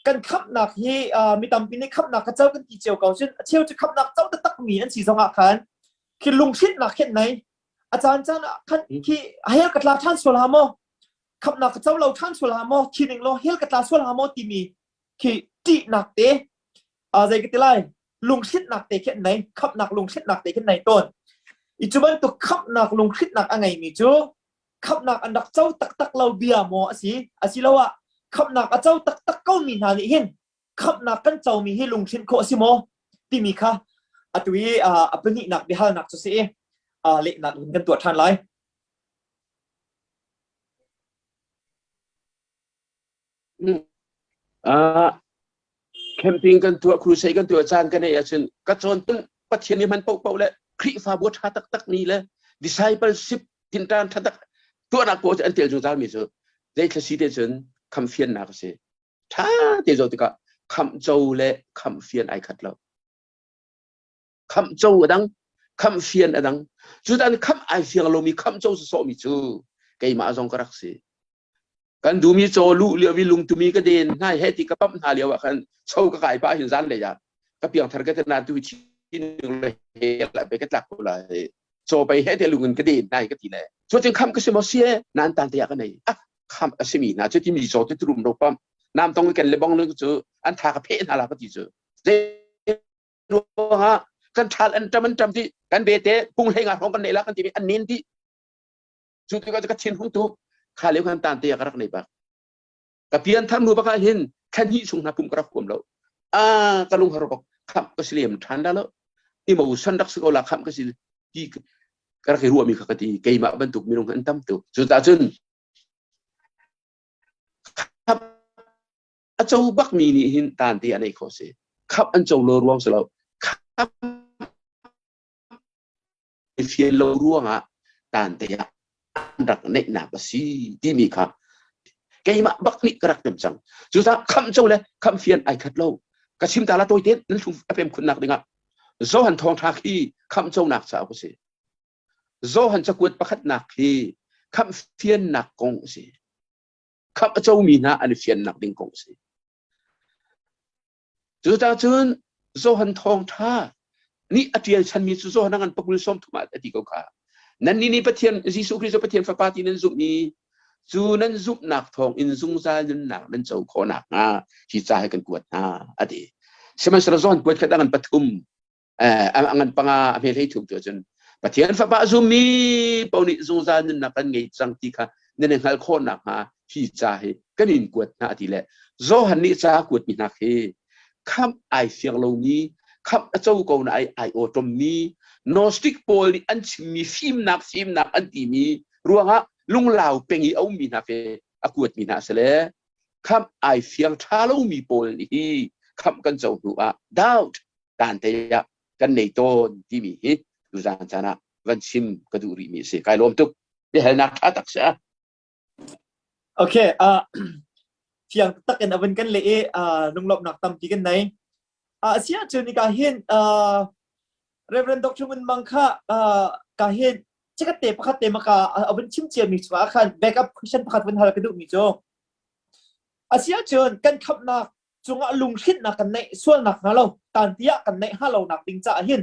Speaker 1: kan khamhnak hi uh, mi tampi nih khamhnak ka co kan ti cio ko cun a cheu cu khamhnak co taktak mi an si zong ah khan khi lunghrinnak khin nei a caan caan ah khan khi hell ka tla ṭhan sual ha maw khamhnak ka co lo ṭhan sual ha maw khi ning law hell ka tla sual ha maw timi khi ṭihnak te uh, zei ka ti lai lunghrinnak te khi an nei khamhnak lunghrinnak te khi an nei tawn i cu bantuk khamhnak lunghrinnak a ngeimi cu khamhnak an rak co taktak lo bia maw a si asiloah khamhnak a co taktak ko mi hna nih hin khamhnak kan comi hi lunghrinh khawh a si maw timi kha atu i a pahnihnak biahalnak cu si i lehnak in kan tuah ṭhan lai.
Speaker 2: Uh, camping kan tuah crusade kan tuah caan kan ei ahcun ka cawn tun Pathian nih hman paohpaoh le Khrihfabu ṭha taktak mi le discipleship tinṭan ṭha tak tuahnak paoh cu an tel zungzal mi cu zei thla si te cun khamfiannak a si. Ṭha te zo tikah khamh co le khamh fian ai khat lo. Khamh co a dang, khamh fian a dang. Cutan khamh ai fiang lomi khamh co sawsawhmi cu keimah zong ka rak si. Kan dumi caw luh lio i lungtumi ka den hna he ti ka pamh hna lio ah khan cho ka kai pah hin zan lei ah ka piangthar ka te tu chin le he la pe ka tlak ko lai chaw pei he te lungin ka den nai ka ti le cu cun kham ka si mo sie nan tan te ka nei ah kham a simi na cu ti mi chaw te turum ro pam nam tong ken le bong le cu an tha ka phe hna la ka ti cu zei ruangah kan thal an tam an tam ti kan be te pung hlei nga hrawng kan nei la kan ti mi an nin ti Cu tikah ka thin hung tuk. Kha lio khan tan te ka rak nei bak. Ka pian thar nu bakah hin thla hnih chung hna pum ka rak huam lo. Ah ka lung har bak kham ka si lem than da lo. Emotion rak si ko la kham ka si ti ka rak i ruahmi kha ka ti keimah bantuk minung an tam tuk. Cu ta cun khap a co bak mi nih hin tan te an ei kho si. Khap an co lo ruang si lo. Khap fian lo ruangah tante ah an rak neihnak a si timi kha keimah bak nih ka rak tem cang. Cucaah khamh co le khamh fian ai khat lo. Ka chim ta la tawi tein nan thlum a pem khunnak dingah Johan thawngṭha khi khamh conak cauk a si. Johan cakuat pakhatnak khi khamh fiannak kong a si. Khamh a comi hna an i fiannak ding kong a si. Cucaah cun Johan thawngṭha nih a ṭial chanmi cu Johan a ngan pakul 30 ah a ti ko kha. Nannih nih Pathian Jesuh Khrist cu Pathian Fapa ti nan zumh i cu nan zumhnak thawng in zungzal nunnak nan co khawh nakhnga hi ca hi kan kuat hna a ti. Sihmanhsehlaw Johan kuat khat a ngan pathum a ngan panga a hme hlei thum tu cun Pathian Fapa a zummi paoh nih zungzal nunnak kan ngei cang ti kha nan i hngalh khawh nakhnga hi ca hi kan in kuat hna ti le Johan nih ca a kuatmi hna khi khamh ai fiang lomi khamh a co ko na ai ai awṭommi Gnostic pawl nih an chimmi fimnak fimnak an timi ruangah lunglau peng i a ummi hna khi a kuatmi hna a si le khamh ai fiang ṭha lomi pawl nih hi khamh kan co hnu ah doubt tan te ah kan nei tawn timi hi tuzaan caan ah van chim ka duh rihmi a si. Kai lawm tuk. Biahalnak ṭha tak si a.
Speaker 1: Okay, uh, fiang tak in avun kan le i uh, lunglawmhnak tampi kan nei. Uh, asia cun ka hin uh, Reverend Dr. Ngun Mang kha uh, ka hin chikat te pakhat te maka avun chim cia mi chungah khan backup question pakhat vun hal ka duh mi cu asia cun kan khamnak cungah lunghrinnak kan neih sualnak hnga lo tan tiah kan neih hnga lo nak ding caah hin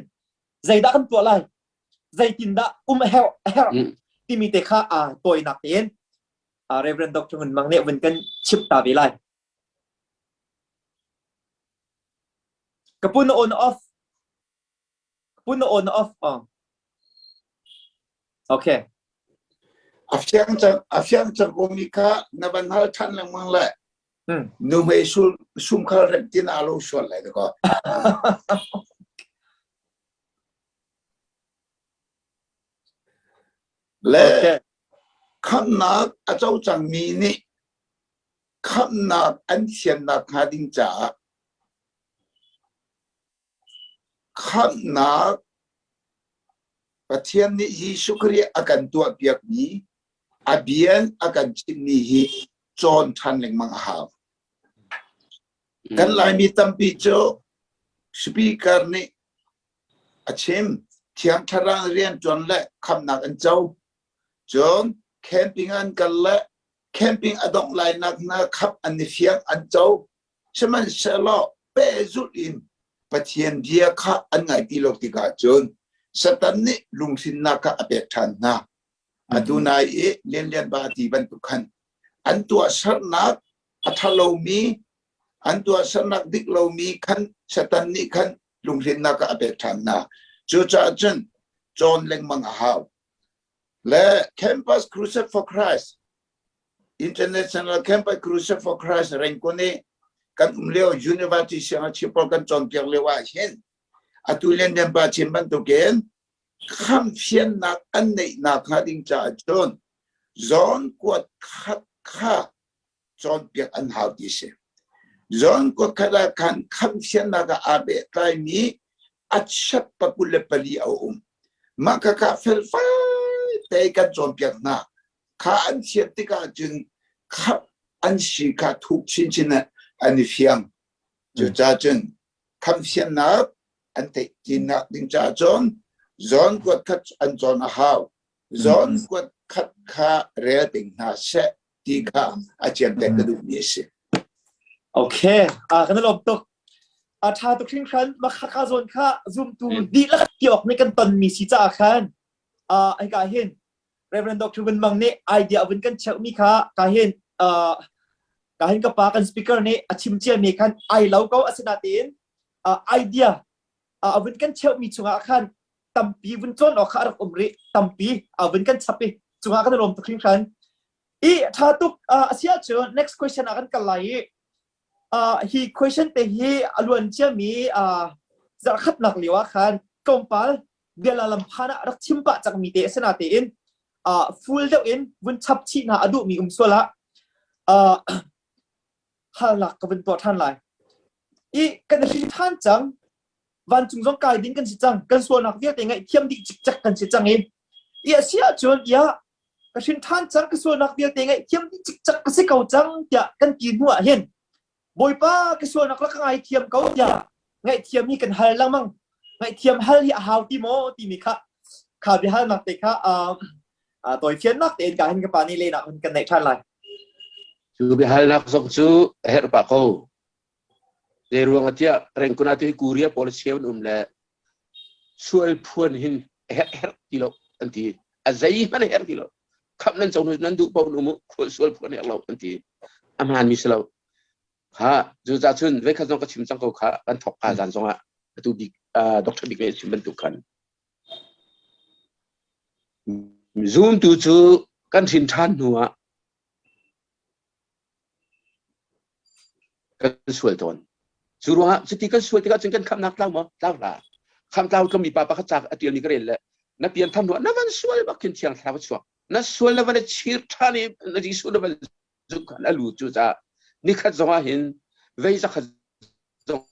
Speaker 1: zeidah kan tuah lai zeitindah um a herh a herh timi te kha a tawinak tein Reverend Dr. Ngun Mang nih vun kan chimh ta ve lai. Ka pu na on off. Ka pu na on off. Oh. Okay.
Speaker 3: A fiang cang a fiang cang ko mi kha na van hal than lengmang le nu mei sul sum khal rem tin a lo sual lai ko. Le khamnak a co cangmi nih khamnak an thiannak hnga ding caah khamnak Pathian nih Jesuh Khrih a kan tuahpiakmi a bia a kan chimmi hi cawn ṭhan lengmang a hau. Kan Laimi tampi cu speaker nih a chim. Thiang Thlarau rianṭuan le khamnak an co. Cun Camping an kal le camping a dongh lainak hna khap an i fiang an co. Sihmanhsehlaw pehzulh in Pathian bia kha an ngai ti lo tikah cun Satan nih lunghrinnak kha a pek ṭhan hna. Atu nai i Lianlian ba ti bantuk khan an tuahsernak a ṭhalomi an tuahsernak dik lomi khan Satan nih khan lunghrinnak a pek ṭhan hna. Cucaah cun cawn lengmang a hau. Le Campus Crusade for Christ International Campus Crusade for Christ Rangoon i kan um lio University siangngakchia pawl kan cawnpiak lio ah hin atu Lianlian pa chim bantukin khamfiannak an neihnak hnga ding caah cun zawn kuat khat kha cawnpiak an hau ti si. Zawn kuat khat ah khan khamfiannak ah aa pehtlaimi a chat 24 a um. Mah khakha felfai te kan cawnpiak hna. Kha an thiam tikah cun khap an si kha thuk chinchin an i fiang. Cucaah cun khamfiannak an theih tinak ding caah cun zawn kuat khat an cawn a hau. Zawn kuat khat kha rel ding hna seh ti kha a ciamter ka duhmi a si.
Speaker 1: Okay, kan i lawm tuk. A ṭha tuk hringhran makhaka zawn kha zumtu dihlak ti awk nih kan tonmi si caah khan hika hin Reverend Dr. Vun Mang nih idea vun kan cheuhmi kha ka hin ka hin ka pa kan speaker nih a chim ciami khan ai lo ko asinain idea a vun kan cheuhmi chungah khan tampi vun cawn awk kha a rak um rih tampi a vun kan chap i cungah kan lawm tuk hringhran i tha tuk a si ahcun next question ah kan kal lai i hi question te hi a luan ciami zarhkhatnak lio ah khan tlawmpal biala lam phan ah rak chim pah cangmi te a si natein full deuh in vun chap chih hna a duhmi um sual ah halnak ka vun tuah ṭhan lai i kan hrin ṭhan cang vancung zong kai ding kan si cang kan sualnak vialte ngaihthiam dih cikcek kan si cang i i a si ahcun ia ka hrin ṭhan cang ka sualnak vialte ngaihthiam dih cikcek ka si ko cang tiah kan ti hnu ah hin Bawipa ka sualnak rak ka ngaithiam ko tiah ngaihthiam hi kan hal lengmang ngaihthiam hal hi a hau ti maw timi kha kha biahalnak te kha tawifiannak tein ka hin ka pa nih lehnak hun kan neih ṭhan lai
Speaker 2: Cu biahalnak zong cu a herh pah ko. Zei ruang ah tiah Rengkun ah tu hi Korea pawl cheu an um le sual phuan hin a herh herh ti lo an ti. A zeihmanh a herh ti lo. Khamh nan co nan duh paoh um u sual phuan herh lo an ti. A hmaan mi si lo. Kha cucaah cun voikhat zong ka chim cang ko kha kan thawk ka zan zong ah atu bik Dr. Bik nih chim bantuk khan Zumtu cu kan hrin ṭhan hnu ah kan sual tawn. Cu ruangah cuti kan sual tikah cun kan khamhnak tlau maw? Tlau hlah. Khamh tlau tlomi pa pakhat ca a ṭialmi ka rel le na pian tham hnuah na van sual bak khin thiang thlarau a chuak. Na sual na van i chir ṭhan i na Jesuh na van zumh khan a lut cu caah nikhat zong ah hin vei zakhat zong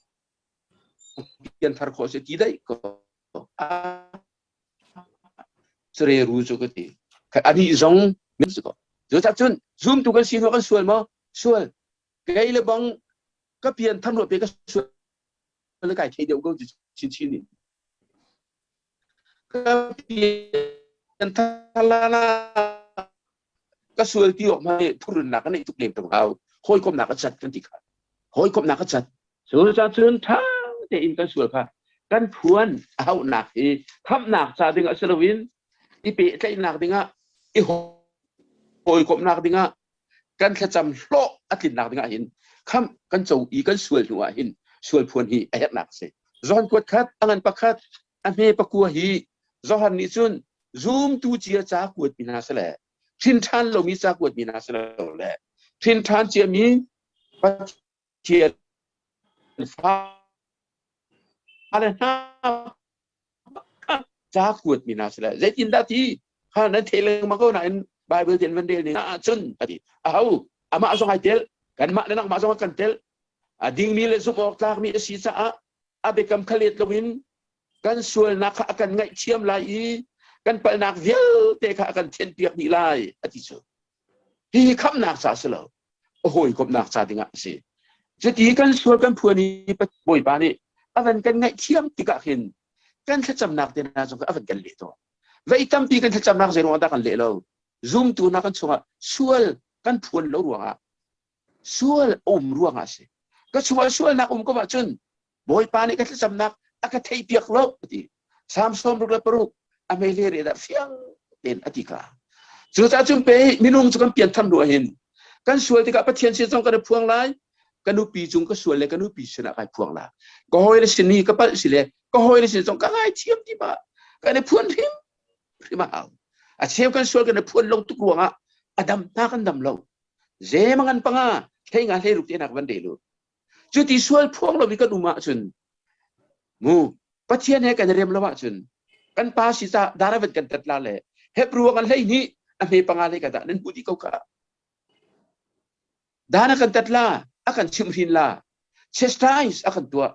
Speaker 2: pian thar khawh si ti daih ko. Cere ru cu ka ti. Anih zong min si ko. Cucaah cun zumtu kan si hnu kan sual maw? Sual. Kei le bang ka pian tham ruah pe ka sual le kai thei deuh ko ti chinchin in. Ka pian thalana ka sual ti awk hmai thurunnak ka neih tuk lem tung hau. Hawikomnak a cat kan ti kha. Hawikomnak a cat. Cucaah cun ṭha tein kan sual kha kan phuan a hauhnak hi khamhnak ca dingah si loin i pehtlaihnak dingah i hawikomhnak dingah kan thlacam hlawh a tlinnak dingah hin khamh kan co i kan sual hnu ah hin sual phuan hi a herhnak a si. John kuat khat a ngan pakhat a hme pakua hi Johan nih cun zumtu cia ca kuatmi hna si le hrin ṭhan lomi ca kuatmi hna si lo le hrin ṭhan ciami Pathian fale hna ca kuatmi hna si le zeitindah ti kha nan theih lengmang ko nain Bible ten van rel ning ahcun a ti aho amah zong ai tel kanmah le nangmah zong kan tel a dingmi le zumh awk tlakmi a si caah a biakam kha let loin kan sualnak kha a kan ngaihthiam lai i kan palhnak vialte kha a kan thianhpiak dih lai a ti cu hihi khamhnak ca si lo a hawikomhnak ca dingah a si cuti kan sual kan phuan i Bawipa nih a van kan ngaihthiam tikah khin kan thlacamnak te hna zong a van kan leh tawn vei tampi kan thlacamnak zei ruangah dah kan leh lo? Zumtu hna kan chungah sual kan phuan lo ruangah sual a um ruangah a si. Ka chungah sualnak um ko ahcun Bawipa nih ka thlacamnak a ka theihpiak lo a ti. Salm 66 a hmei le dah fiang tein a ti kha. Cucaah cun pe minung cu kan pian tham hnu ahhin kan sual tikah Pathian sin zong kan i phuang lai ka nupi cung ka sual le ka nupi sinah kai phuang la ka hawile sin i ka palh si le ka hawile sin zong ka ngaithiam ti ma kan i phuan hrim hrim a hau a cheu kan sual kan i phuan lo tuk ruangah a dam hna kan dam lo zemangan panga hlei nga hlei ruk te nak van rel u cuti sual phuang lo mi kan um ahcun mu Pathian he kan rem lo ahcun kan pa si ca daravan kan tat la le Hebrew kan hlei hnih a hme panga hlei ka dah nan hmu di ko ka Dan a kan tat la, a kan chimhrin la, chastise a kan tuah.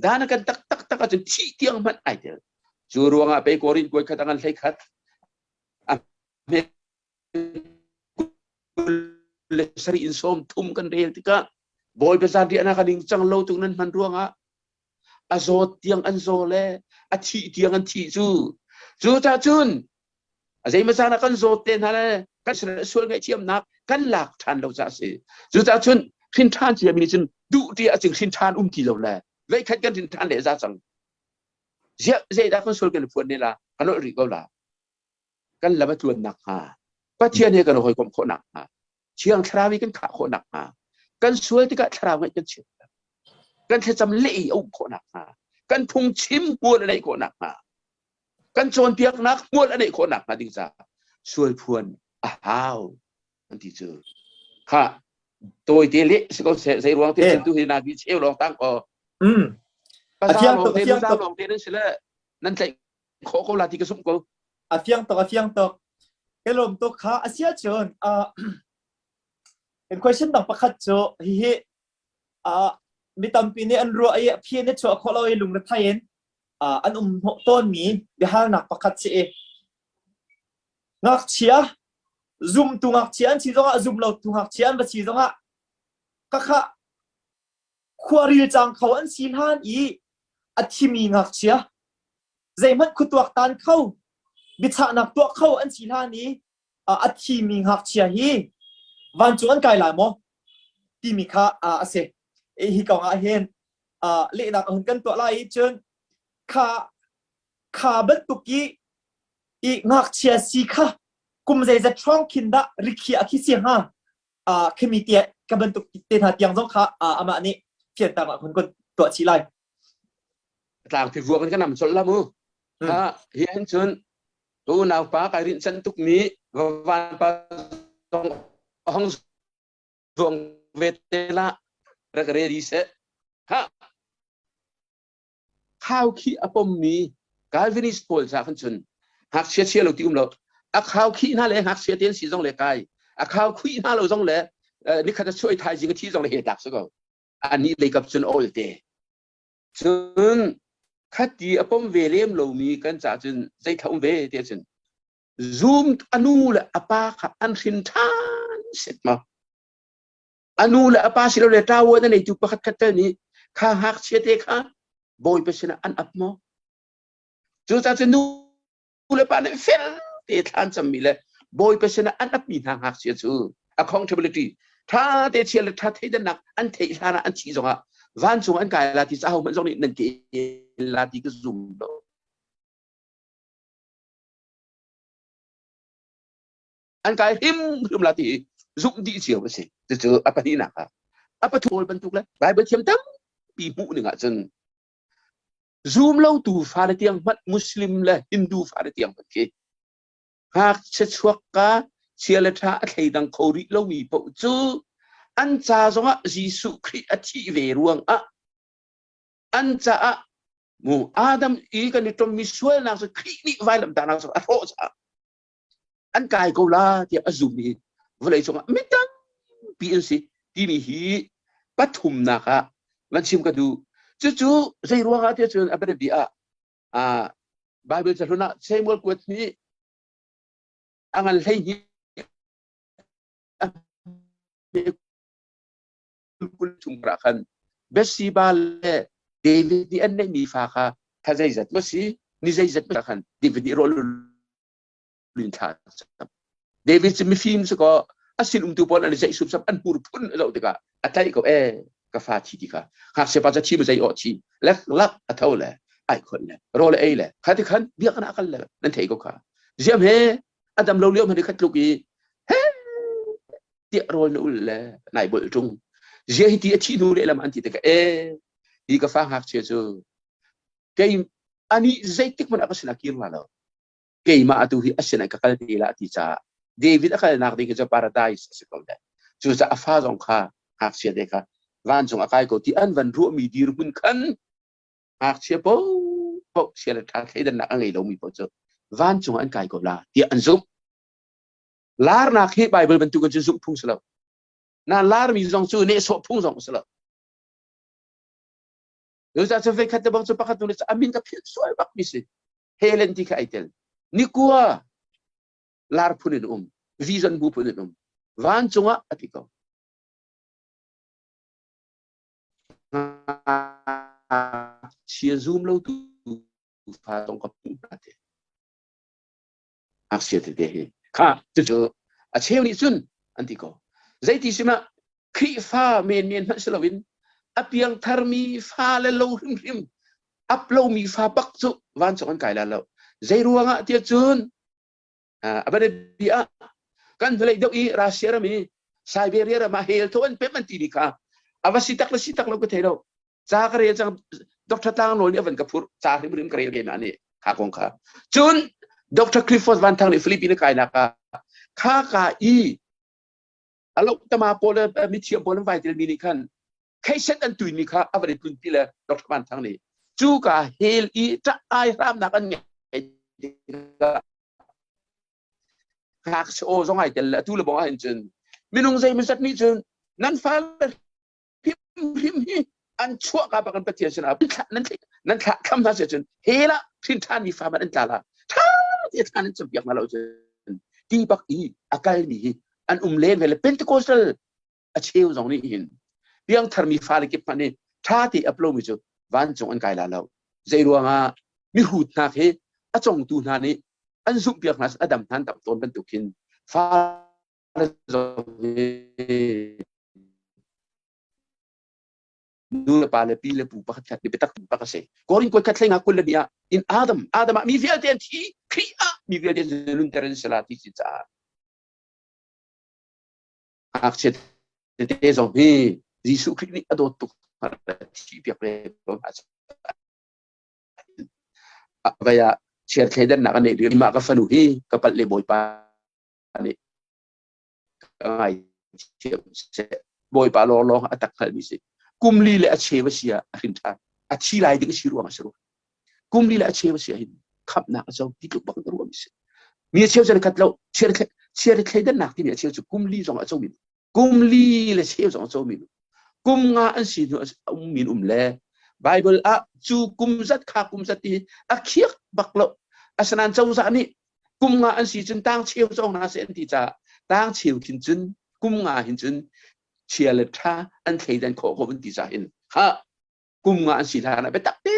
Speaker 2: Dan a kan tak tak tak ahcun thih tiang hmanh ai tel. Cu ruangah pei Korin kuai khat a ngan hlei khat a hme le sarih in sawm thum kan rel tikah Bawipa zanriah ka ning cang lo tuk nan hman ruangah a zawt tiang an zaw le a thih tiang an thih cu cu cah cun a zeimaw caan ah kan zawt te hna le kan sual ngaihthiamnak kan lak ṭhan lo caah a si cucaah cun hrin ṭhan ciami nih cun duh ti ah cing hrin ṭhan um ti lo le veikhat kan hrin ṭhan le za cang ziah zeidah kan sual kan phuan ne la kan olh rih ko la kan lam a tluan nak hnga Pathian he kan hawikomh khawh nak hnga Thiang Thlarau i kan khah khawh nak hnga kan sual tikah thlarau ngeih kan chim kan thlacam leh i a um khawh nak hnga kan phungchim hmual a neih khawh nak hnga kan cawnpiaknak hmual a neih khawh nak hnga ding caah sual phuan a hau an ti cu kha tawite le si ko seh zei ruang te cun tu hi na bi cheu lawng tang ko
Speaker 1: mm
Speaker 2: a fiang tuk a fiang tuk lawng te nan si le nan tlaih khawh ko la ti ka sum ko
Speaker 1: a fiang tuk a fiang tuk ka lawm tuk kha a sia cun in question dang pakhat cu hihi mi tampi nih an ruah i a phi na chuah khawh lo i lungrethei in an um hnawh tawnmi biahalnak pakhat si i ngakchia zumtu ngakchia an si zongah zum lotu ngakchia an va si zongah khakha khuaril cang kho an si hlan i a thimi ngakchia zeihmanh khuatuak tan kho biachahnak tuah kho an si hlan i a thimi ngakchia hi vancung an kai lai maw timi kha a si hi kong ah hin lehnak a hun kan tuah lai i cun kha kha bantuk i i ngakchia si kha kum zeizat hrawng khin dah rikhiah khi si hnga khimi te ka bantuk te hna tiang zong kha amah nih fianter ah hun kan tuah chih lai
Speaker 2: tlang phi vuak in kan nam colh la mu ha hi hin cun tu naupa kai rinh chan tuk mi van pa zong hong zuang ve te la rak ready se ha khau khi a pommi Calvinist pawl ca khan cun ngakchia chia lo ti um lo a khau khi hna le ngakchia te an si zong le kai a khau khui hna lo zong le nikhat a chuai thaizing a thi zong le he tlak si ko ani lei kap cun ol te cun khati a pom ve lem lomi kan ca cun zei tha um ve te cun zoom anu le apa kha an hrin ṭhan set ma anu le apa si lo le ṭawan a neitu pakhat khat tel nih kha ngakchia te kha bawipa sinah an ap maw cucaah cun nu le pa nih fel te thlan cammi le bawipa sinah an apmi hna ngakchia cu accountability tha te chia le tha theidannak an theih hlan ah an thih zongah vancung an kai la ti ca ho hmanh zong nih nan ke la ti ka zum lo an kai hrim hrim la ti zumh dih cio a si cucu a pahnihnak ah a pathul bantuk le Bible thiam tampi hmuh ning ah cun zum lo tu fale tiang hmanh Muslim le Hindu fale tiang hmanh khi ngakchia chuak ka chia le ṭha a thleidang kho rih lomi paoh cu an ca zongah Jesuh Khrih a thih ve ruangah an caah mu Adam i kan i ṭommi sualnak cu Khrih nih vailamtahnak cu a hrawh caah an kai ko la tiah a zum i vawlei cungah mi tampi an si timi hi pathumnak ah van chim ka duh cucu zei ruangah tiah cun a biapi ah Bible cahlun ah Samuel kuat nih a ngan 12 kul chung ah khan Bathsheba le David nih an neihmi fa kha thla zeizat maw si ni zeizat maw khan David nih rawl lun thla cam. David cu mifim si kaw a sin umtu pawl an i zeih supsap an hmur phun a zoh tikah a tlaih ko e ka fa thi ti kha ngakchia pa ca thi ma zei aw thi lek lak a tho le ai khon le rawl ei le kha ti khan biakinn ah kal le nan thei ko kha ziam he a dam lo lio hmanh khat tluk i he tiah rawl na ul le nai bol tung zia hi ti a thi hnu leh lam an ti tikah e hi ka fa ngakchia cu kei ani zeitik hmanh ah ka sinah kir la lo keimah atu hi a sinah ka kal te la ti caah David a kalnak ding hi cu paradise a si ko le cucaah a fa zong kha ngakchia te kha vancung a kai ko ti an van ruahmi dirhmun khan ngakchia paohpaoh sia le ṭha thleidannak a ngei lomi paoh cu vancung an kai ko la tiah an zumh. Larnak hi Bible bantukin cu zumh phung si lo. Na larmi zong cu nehsawh phung zong si lo. Cucaah cu veikhat te bang cu pakhat nu nih a min ka philh sual bak mi si. Helen ti kha ai tel. Nikua lar phun in um, vision bu phun in um. Vancung ah a ti ko. Chia zum lo tu fa zong ka hmuh hna te. Ngakchia tete hi. Kha cucu a cheu nih cun an ti ko. Zeiti si mah Khrihfa menmen hmanh si loin a piangtharmi fa le lo hrimhrim ap lomi fa bak cu vancung an kai la lo. Zei ruangah tiah cun a biapi ah kan hnulei deuh i Russia ram i Siberia ram ah hell tho an pem an timi kha a va si tak le si tak lo ka thei lo. Ca ka rel cang Dr. Tlang Nawl nih a van ka phurh ca hrimhrim ka rel keimah nih kha kong kha. Cun Dr. Clifford Van Thang nih Philippines kainak ah kha ka i a lo tama pawl le mithiam pawl an vai telmi nih khan kheiset an tuimi kha a van i tlunpi le Dr. Van Thang nih cu ka hell i ṭah ai hramnak an ngei tikah ngakchia aw zong ai tel le atu le bong ahhin cun minung zeimawzat nih cun nan fale hrimhrim hi an chuah ka bak an Pathian sinah nan nan thlah thlam hna cun hell ah hrin ṭhan mi fa man an tla la ṭha te thlan an campiak hna lo cun ti bak i a kal mi hi an um len ve le Pentecostal a cheu zong nih hin piangthar mi fale kip hmanh nih ṭha te ap lomi cu vancung an kai la lo zei ruangah mihrut hna hi a congtu hna nih an zumhpiak hna a dam hna an dam tawn bantuk hin fale zong hi nu le pa le pi le pu pakhat khat nih biatak bak a si. Korin kuat khat hlei nga 22 ah in Adam Adam ah mi vialte an thi Khrih ah mi vialte nunter an si la ti si caah ngakchia tete zong hi Jesuh Khrih nih a dawt tuk thi piak ve ko hna vai ah chiar thleidannak a neih lio mah ka fanu hi ka palh le bawipa nih ka ngaithiam seh bawipa lawng lawng a tak hngalmi si kum li le a cheu a si ah a hrin ṭhan a thi lai ding a si ruang a si rua kum li le a cheu a si ah hin khamhnak a co ti tluk bak in ka ruahmi si mi a cheu cu an khat lo chiar thleidannak timi a cheu cu kum li zong a comi kum li le cheu zong a comi kum nga an si hnu a um min um le Bible ah cu kum zat kha kum zat ti a khiak bak lo asinain cozah nih kum nga an si cun tang cheu cawng hna seh an ti caah tang cheu khin cun kum nga hin cun chia le ṭha an thleidan khawh ko an ti caah hin ha kum nga an si hlan ah biatak te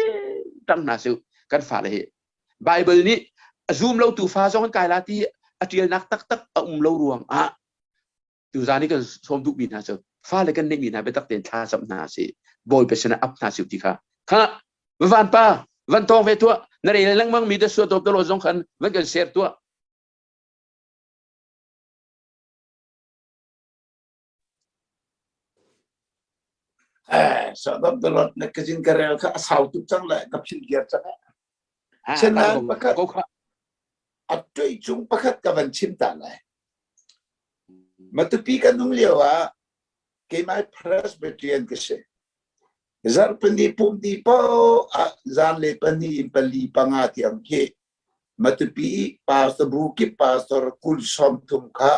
Speaker 2: ṭang hna seh kan fale hi Bible nih a zum lo tu fa zong an kai la ti a ṭialnak taktak a um lo ruang ah tuzan i kan sawm duhmi hna cu fale kan neihmi hna biatak tein thla cam hna si bawipa sinah ap hna si ti kha kha van pa van tawng ve tuah na rel lengmang mi da suat dawp dalo zong khan van kan share tuah
Speaker 3: Eh, sadap dalot na kajin ka rel kha a sau tuk cang le ka philh giar cang. Senan pakhat a tuai cung pakhat ka van chim ta lai. Matupi kan um lio ah keimah Presbyterian ka si. Zarhpini pumti paoh ah zanlei pahnih in pali panga tiang khi Matupi pastor bu kip pastor 20 sawmthum kha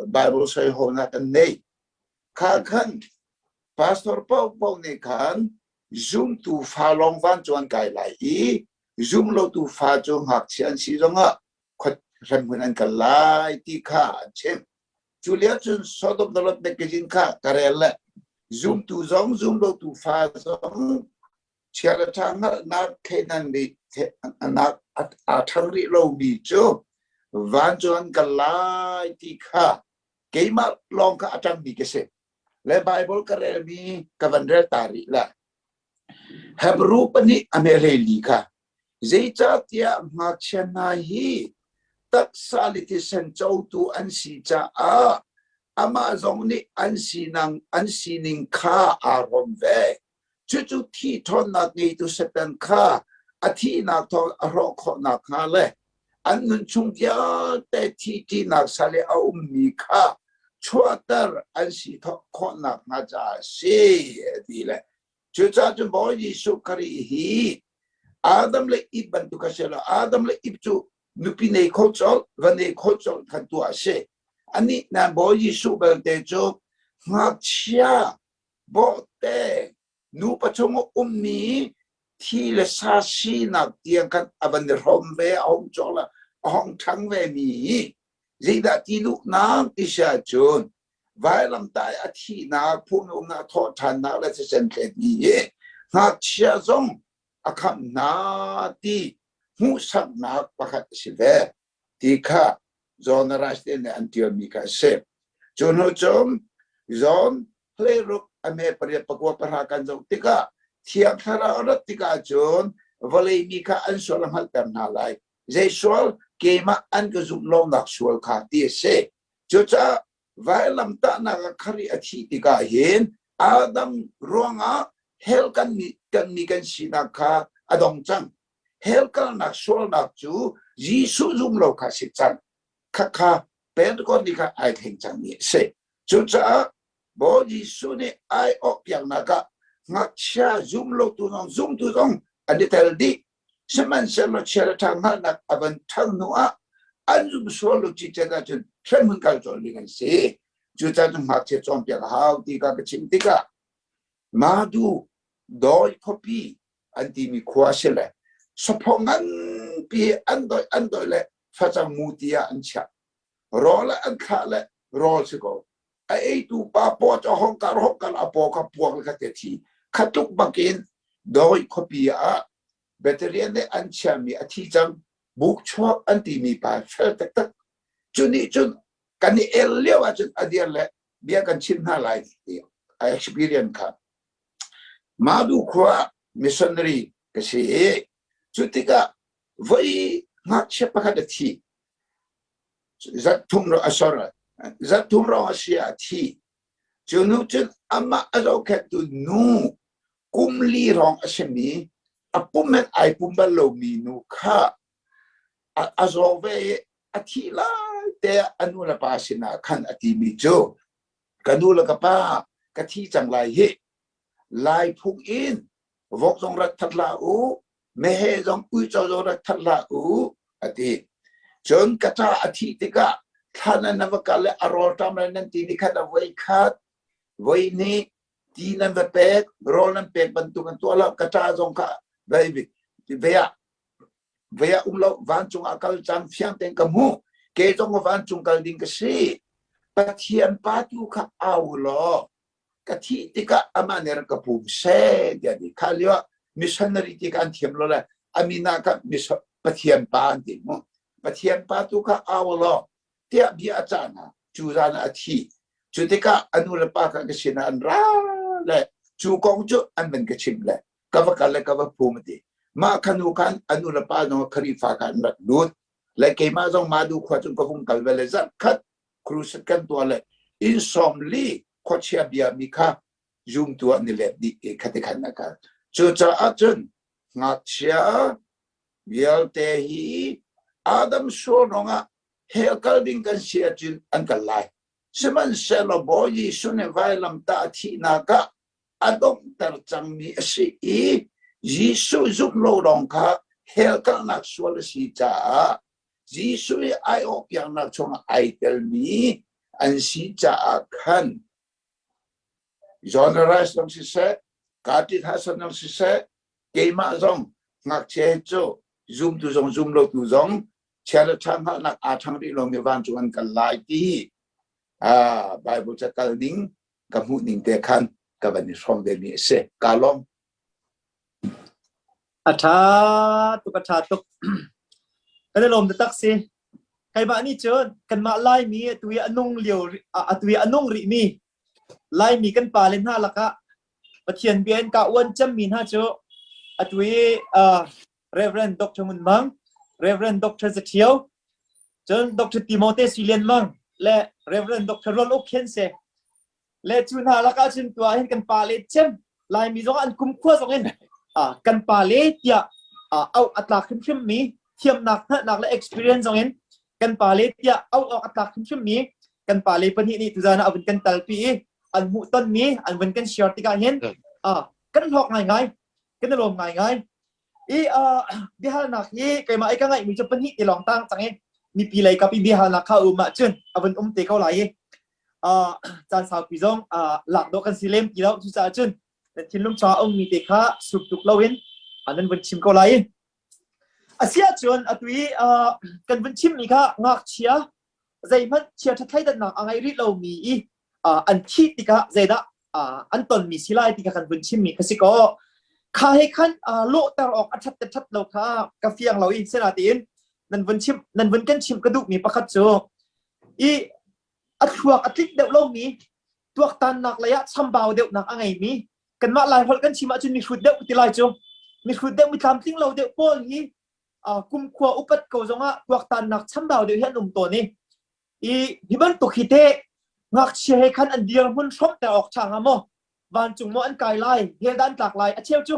Speaker 3: Bible soi honak kan nei. Kha khan pastor paohpaoh nih khan zumtu fa lawng van cu an kai lai i zum lotu fa cu ngakchia an si zongah hremhmun an kal lai ti kha an chim. Cu lio cun Sodom the Lot magazine kha ka rel le zumtu zong zum lotu fa zong chia le ṭha hngalhnak thleidan nih nak aa ṭhang rih lomi cu. Vancung an kal lai ti kha keimah lawng kha a ṭangmi ka si. Le Baibal ka relmi ka van rel ta rih la. Hebrew pahnih a hme li kha zeicahtiah ngakchia hna hi taksa le thisen cotu an si caah amah zong nih an sining an sining kha aa hrawm ve. Cucu thi ṭhawnnak ngeitu Satan kha a thihnak thawng a hrawh khawh nakhnga le an nunchung vialte thi ṭihnak sal i a ummi kha chuahter an si khawh nakhnga caah a si, a ti le. Cucaah cun Bawi Jesuh Khrih hi Adam le Eve bantuk a si lo. Adam le Eve cu nupi nei kho colh, va nei kho colh khan tuah a si. Anih na Bawi Jesuh belte cu ngakchia bawhte nupa chung a ummi thi le sa sinak tiang khan a van i hrawm ve a hong cawk le a hong ṭhang ve mi hi zeidah ti duhnak ti si ahcun vailamtah i a thihnak phunumnak thawhṭhannak le thisen thletmi hi ngakchia zong a khamh hna ti hmuhsaknak pakhat a si ve ti kha John Rice nih an ṭialmi kha a si. Cu hnu cun John hleiruk a me pariat pakua pahra kan zoh tikah Thiang Thlarau a rat tikah cun vawlei mi kha an sual a hngalhter hna lai. Zei sual? Keimah an ka zumh lonak sual kha ti a si. Cucaah vailamtahnak ah Khrih a thih tikah hin Adam ruangah hell kan kan mi kan sinak kha a dong cang. Hell kalnak sualnak cu Jesuh zum lo kha si cang. Khakha Pentecost ni kha ai thleng cangmi a si. Cucaah Bawi Jesuh nih ai awh piaknak ah ngakchia zum lotu zong zumtu zong an i tel dih. Sihmanhsehlaw chia le ṭha hngalhnak a van ṭhang hnu ah an zum sual lo cicet ahcun hremhmun kal colh ding an si. Cucaah cun ngakchia cawnpiak a hau ti kha ka chim tikah Madu dawi khuapi an timi khua a si le saphaw nganpi an doih an doih le facang mu ti ah an chiah. Rawl an thlah le rawl si ko. A eitu pa paw cu hong kar hong kar a paw kha puak le kha te thi. Kha tluk bakin dawi khuapi ah veteran nih an chiahmi a thi cang. Buk chuak an timi pa fel taktak. Cu nih cun kan i el lio ahcun a dir le bia kan chim hna lai ti a experience kha. Madu khua missionary ka si i cu tikah voi ngakchia pakhat a thi. Zat thum a sor zat thum rong a si a thi. Cu nu cun amah a zohkhenhtu nu kum li rong a simi a pum in ai pum bal lomi nu kha a zaw ve i a thih lai te a nu le pa sinah khan a timi cu ka nu le ka pa ka thi cang lai hi lai phung in vok zong rak that hlah u meheh zong uico zong rak that hlah u a ti cun ka ca a thih tikah thlan nan va kal le a rawlṭam le nan ti ni khat a voi khat voi hnih ti nan va pek rawl nan pek bantuk an tuah lo ka ṭa zong kha vei ve ah vei ah um lo vancung ah kal cang fiang tein ka hmuh ke zong vancung kal ding ka si Pathian pa tu kha au law ka thih tikah amah nih rak ka pum seh tiah ti kha lio ah missionary ti ka an thiam lo le amin ah kha Pathian pa an ti mu Pathian pa tu kha au law tiah bia a cah hna cu zan ah a thi cu tikah a nu le pa kha ka sinah an ra le cu kong cu an van ka chimh le ka va kal le ka va phum ti mah kha nu khan a nu le pa zong Kharifa kha an rak lut le keimah zong madu khua cun ka vung kal ve le zarh khat crusade kan tuah le inn sawm li khuachia bia mi kha zumtu ah ni let dih i khati khan a kal cucaah cun ngakchia vialte hi Adam sual ruangah hell kal ding kan si ahcun an kal lai sihmanhsehlaw Bawi Jesuh nih vailamtah a thihnak ah a donghter cangmi a si i Jesuh zumh lo lawng kha hell kalnak sual a si caah Jesuh i aiawh piaknak chungah ai telmi an si caah khan John Rice zong siseh, Kati Hasan zong siseh, keimah zong ngakchia hi cu zumtu zong zum lotu zong chia le ṭha hngalhnak aa ṭhang rih lomi vancung an kal lai ti Bible ca kal ning ka hmuh ning te khan ka van i hrawm ve mi a si. Ka lawm.
Speaker 1: A ṭha tuk, a ṭha tuk. Kan i lawm taktak si. Keimah nih cun kanmah Laimi atu i a nung lio atu i a nung rihmi Laimi kan pale hna lakah Pathian bia in ka uan cemmi hna cu atu i Reverend Dr. Ngun Mang, Reverend Dr. Za Ṭhio, cun Dr. Timote Sui Lian Mang le Reverend Dr. Rual Uk Khen se. Le cu hna lakah cun tuah hin kan pale cem Laimi zong an kumkhua zong in kan pale tiah auh a tlak hrimhrim mi thiamnak hngalhnak le experience zong in kan pale tiah auh awk a tlak hrimhrim mi kan pale pahnih nih tuzan ah a vun kan talpi i an hmuhtonmi an vun kan share tikah hin kan hlawk ngaingai kan i lawm ngaingai i biahalnak hi keimah i ka ngaihmi cu pahnih ti lawng tang cang i mipi lei kap i biahalnak kha um ahcun a vun um te ko lai i caan saupi zong lak dawh kan si lem ti lo cucaah cun nan thinlung chungah a ummi te kha sup tuk loin nan vun chim ko lai Asiah cun atu i kan vun chimmi kha ngakchia zeihmanh chia ṭha thleidannak a ngei rih lomi i an thih tikah zeidah an tonmi si lai ti kha kan vun chimmi kha si kaw kha he khan lawhter awk a ṭhat te ṭhat lo kha ka fiang lo i sinain nan vun chim nan vun kan chimh ka duhmi pakhat cu i a thluak a tlik deuh lomi tuaktannak lei ah chambau deuhnak a ngeimi kanmah Laiholh kan chim ahcun mihrut deuh ti lai cu mihrut deuh mi tlamtling lo deuh pawl hi kumkhua upat ko zongah tuaktannak chambau deuh hi an um tawn i i hi bantuk hi te ngakchia he khan an dirhmun hrawmter awk ṭha hnga maw vancung maw an kai lai hell dah an tlak lai a cheu cu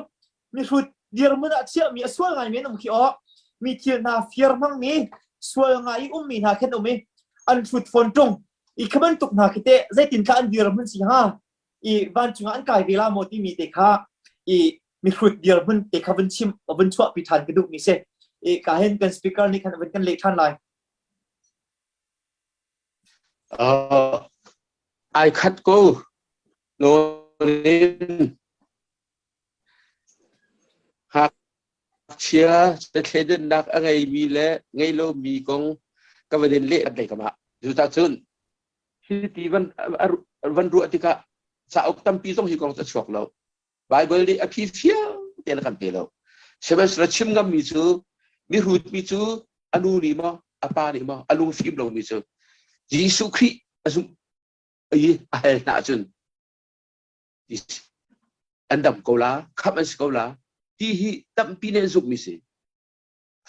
Speaker 1: mihrut dirhmun ah chiahmi a sual ngaimi an um khi aw mi thil hna fir hmangmi sual ngai i ummi hna khin um i an hrut fawn ṭung i kha bantuk hna khi teh zeitin thla an dirhmun si hnga i vancung ah an kai ve la maw timi te kha i mihrut dirhmun te kha vun chim vun chuahpi ṭhan ka duhmi si i ka hin kan speaker nih khan vun kan leh ṭhan lai
Speaker 2: Ai khat ko nain Ngakchia thleidannak a ngeimi le ngei lomi kong ka van in leh lei kam ah. Cucacun hiti van van ruah tikah cauk tampi zong hi kong cu a chuak lo. Bible nih a phi fiang tein a kan pe lo. Sihmanhsehlaw chim ngammi cu mihrutmi cu a nu nih maw a pa nih maw a lungfim lomi cu Jesuh Khrih a zumh i a hal hna ahcun an dam ko la, khamh an si ko la ti hi tampi nih an zumhmi si.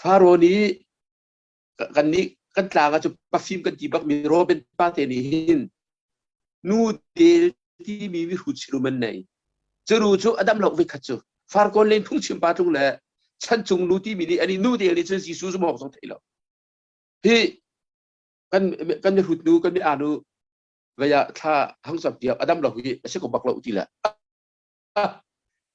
Speaker 2: Faro nih kan nih kan tlang ah cu pafim kan ti bak mi Robin pa te nih hin nu del timi mihrut silum an nei. Cu cu a dam lo voi khat cu Farkawn len phungchim pa tlung le chanchung nu timi nih ani nu del nih cun Jesuh zumh awk zong thei lo. Hi kan kan mihrut nu kan mi anu vei ah thla hang cam piak a dam lo hi a si ko bak lo ti le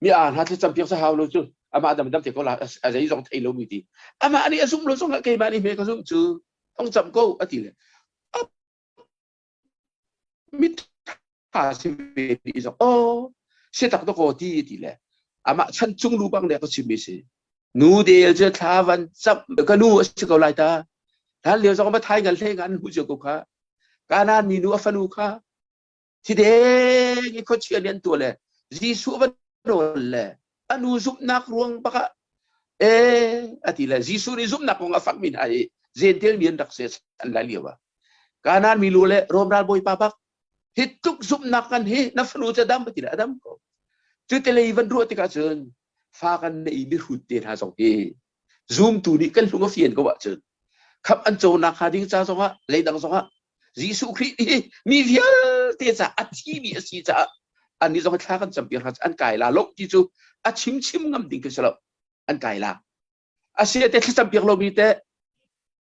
Speaker 2: mi a hna thla cam piak sa hau lo cu amah dam dam te ko la a zei zong thei lo mi ti amah nih a zum lo zong ah keimah nih hme ka zum cu thong cam ko a ti le mi tha si ve ti zong oh si tak to ko ti ti le amah chan chung lu bang le ka chim mi si nu del cu thla van cam ka nu a si ko lai ta hlan lio zong ma thai ngan hle ngan hu ko kha Kanaan minu a fanu kha thideng i khuachia nih an tuah le Jesuh va nawl le a nu zumhnak ruang bak ah ee a ti le Jesuh nih zumhnak kong a fakmi hna hi Jentail mi an rak si an lai lio ah Kanaan milu le Rom ralbawipa bak hi tluk zumhnak kan hi na fanu cu dam ti le a dam ko cu te lei van ruah tikah cun fa kan nei mi hrut te hna zong hi Zumtu nih kan lung a fian ko ahcun khamh an conak hnga ding ca zongah leidang zongah Jesuh Khrih hi mi vialte ca a thimi a si caah annih zong thla kan campiak hna an kai la lo ti cu a chim chim ngam ding khi si lo an kai la a si te thlacam piak lomi te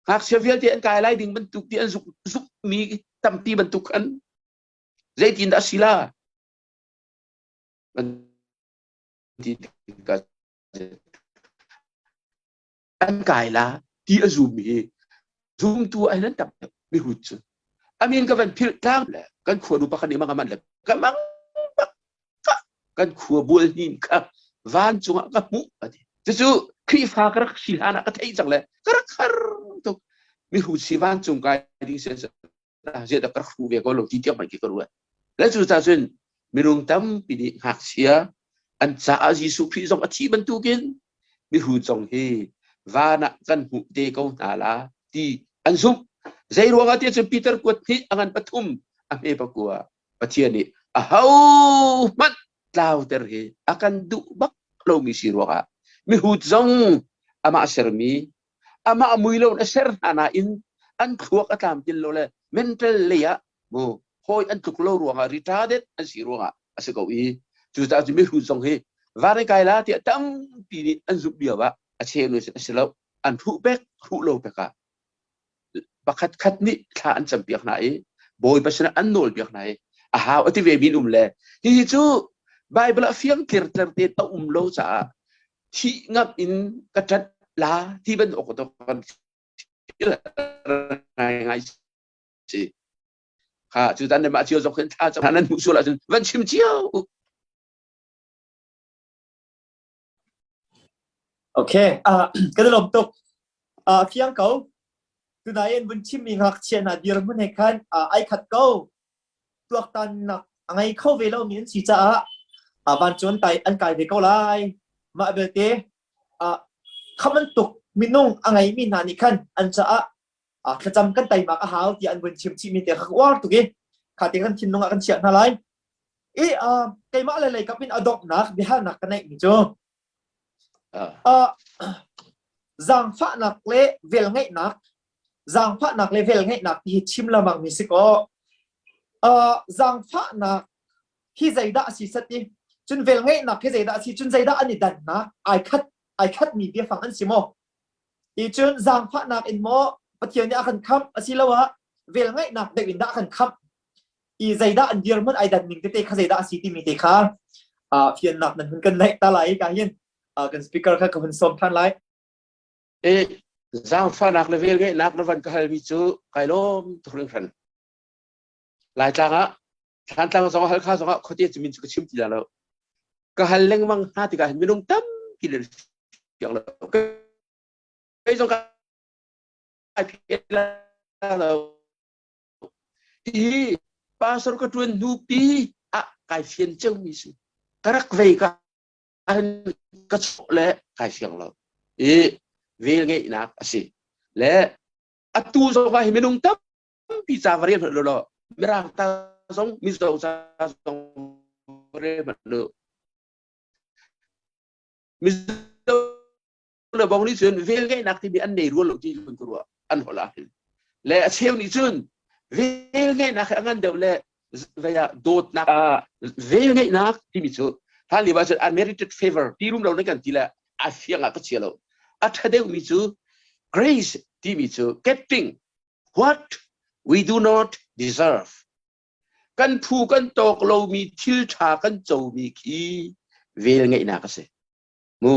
Speaker 2: ngakchia vialte an kai lai ding bantuk ti an zuk zuk mi tampi bantuk an zeitin dah si la ti tikah an kai la ti a zum hi zumtu ai nan tam mi hut cu amin ka van philh tlang le kan khua nu pakhat nih mang aman le ka mang bak kan khua bual hnin kha vancung ah ka hmuh ati cucu Khrihfa ka rak si hlan ah ka theih cang le ka rak har tuk mi hu si vancung kai ding sen ziah dah ka rak hru ve ko lo ti tiang hmanh khi ka ruat le cu ca cun minung tampi nih ngakchia an caah Jesuh Khrih zong a thih bantukin mihrut zong hi van ah kan hmuh te ko hna la ti an zumh. Zei ruangah tiah cun Peter kuat hnih a ngan pathum a hme pakua Pathian nih a ho hmanh tlauter hi a kan duh bak lomi si ruangah mihut zong amah sermi amah mui lo a ser hna nain an thluak a tlam til lo le mental lei ah mu hawi an tluk lo ruangah retarded an si ruangah a si ko i cucaah cu mihrut zong hi van kai la tiah tampi nih an zumh lio ah a cheu a si lo an hruh pek hruh lo pek ah pakhat khat nih thla an campiak hna i Bawipa sinah an nawl piak hna i a hau a ti ve mi um le hihi cu Bible ah fiang tlirtler tein a um lo caah thih ngam in ka ṭat la ti bantuk kan thil ngai ngai si kha cu tan mah cio zong khin thla cam nan hmuh sual ahcun van chim cio
Speaker 1: Okay, uh, kan lawm tuk. Uh, fiang ko. Tunai vun chimmi ngakchia hna dirhmun he khan uh, ai khat ko. Tuaktannak a ngei kho ve lomi an si caah uh, vancung tai an kai ve ko lai. Mah belte uh, kha bantuk minung a ngeimi hna nih khan an caah uh, thlacam kan teimak a hau tiah an vun chim chihmi te kha uar tuk i kha te kan thinlung ah kan chiah hna lai. I uh, keimah le lei kap in a donghnak biahalnak ka neihmi cu uh, zaangfahnak le velngeihnak zaangfahnak le velngeihnak ti hi chim lamang mi si kaw uh, zaangfahnak hi zeidah a si sat i cun velngeihnak hi zeidah a si cun zeidah an i dannak ai khat ai khat mi biafang an si maw i cun zaangfahnak in maw Pathian nih a kan khamh asiloah velngeihnak deuh in dah a kan khamh i zeidah an dirhmun ai dan ning tete kha zeidah a si timi te kha uh, fiannak nan hun kan neih ta lai ka hin uh, kan speaker kha ka hun sawm than lai
Speaker 2: e zaangfahnak le velngeihnak na van ka halmi cu kai lawm tuk hringhran Laitlang ah Thlantlang zong Halkha zong ah khuate cu min cu ka chim ti la lo ka hal lengmang hna tikah hin minung tampi le fiang lo kei zong kai phe la lo Hi pastor ka ṭuan hnu pi ah kai fian ceumi si. Ka rak vei ka ka chawh le kai fiang lo. I vel ngeihnak a si. Le atu zong ah hi minung tampi ca va rel hmanh lo Mirang ta zong Mizo ca zong va rel hmanh lo. Mizo le bong nih cun velngeihnak timi an nei rual lo ti kan ka ruah an holh ah hin le a cheu nih cun velngeihnak hi a ngan deuh le vei ah dawtnak ah velngeihnak timi cu hlan lio ah cun unmerited favor ti rum lo nan kan ti le a fiang ah ka chia lo a ṭha deuhmi cu grace timi cu getting what we do not deserve kan phu kan tawk lomi thil ṭha kan comi khi velngeihnak a si Mu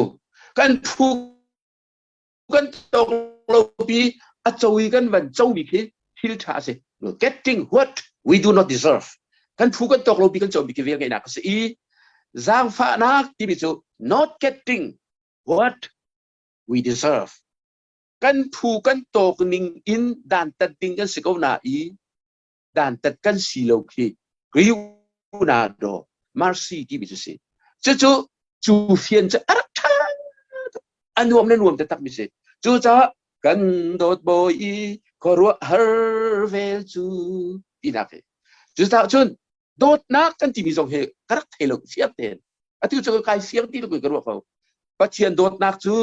Speaker 2: kan phu kan tawk lo pi a co i kan van comi khi thil ṭha a si. Getting what we do not deserve. Kan phu kan tawk lo pi kan comi khi velngeihnak a si i zaangfahnak timi cu not getting what we deserve. Kan phu kan tawk ning in dantat ding kan si ko na i dantat kan si lo khi Leonardo Mercy timi cu si cucu cu fian cu a rak ṭha a nuam le nuam taktak mi si cucaah kan dawt bawi i khuaruah har vel cu tinak hi cucaah cun dawtnak kan timi zong hi ka rak thei lo fiang tein atu cu kai fiang ti lo ka ruah ko Pathian dawtnak cu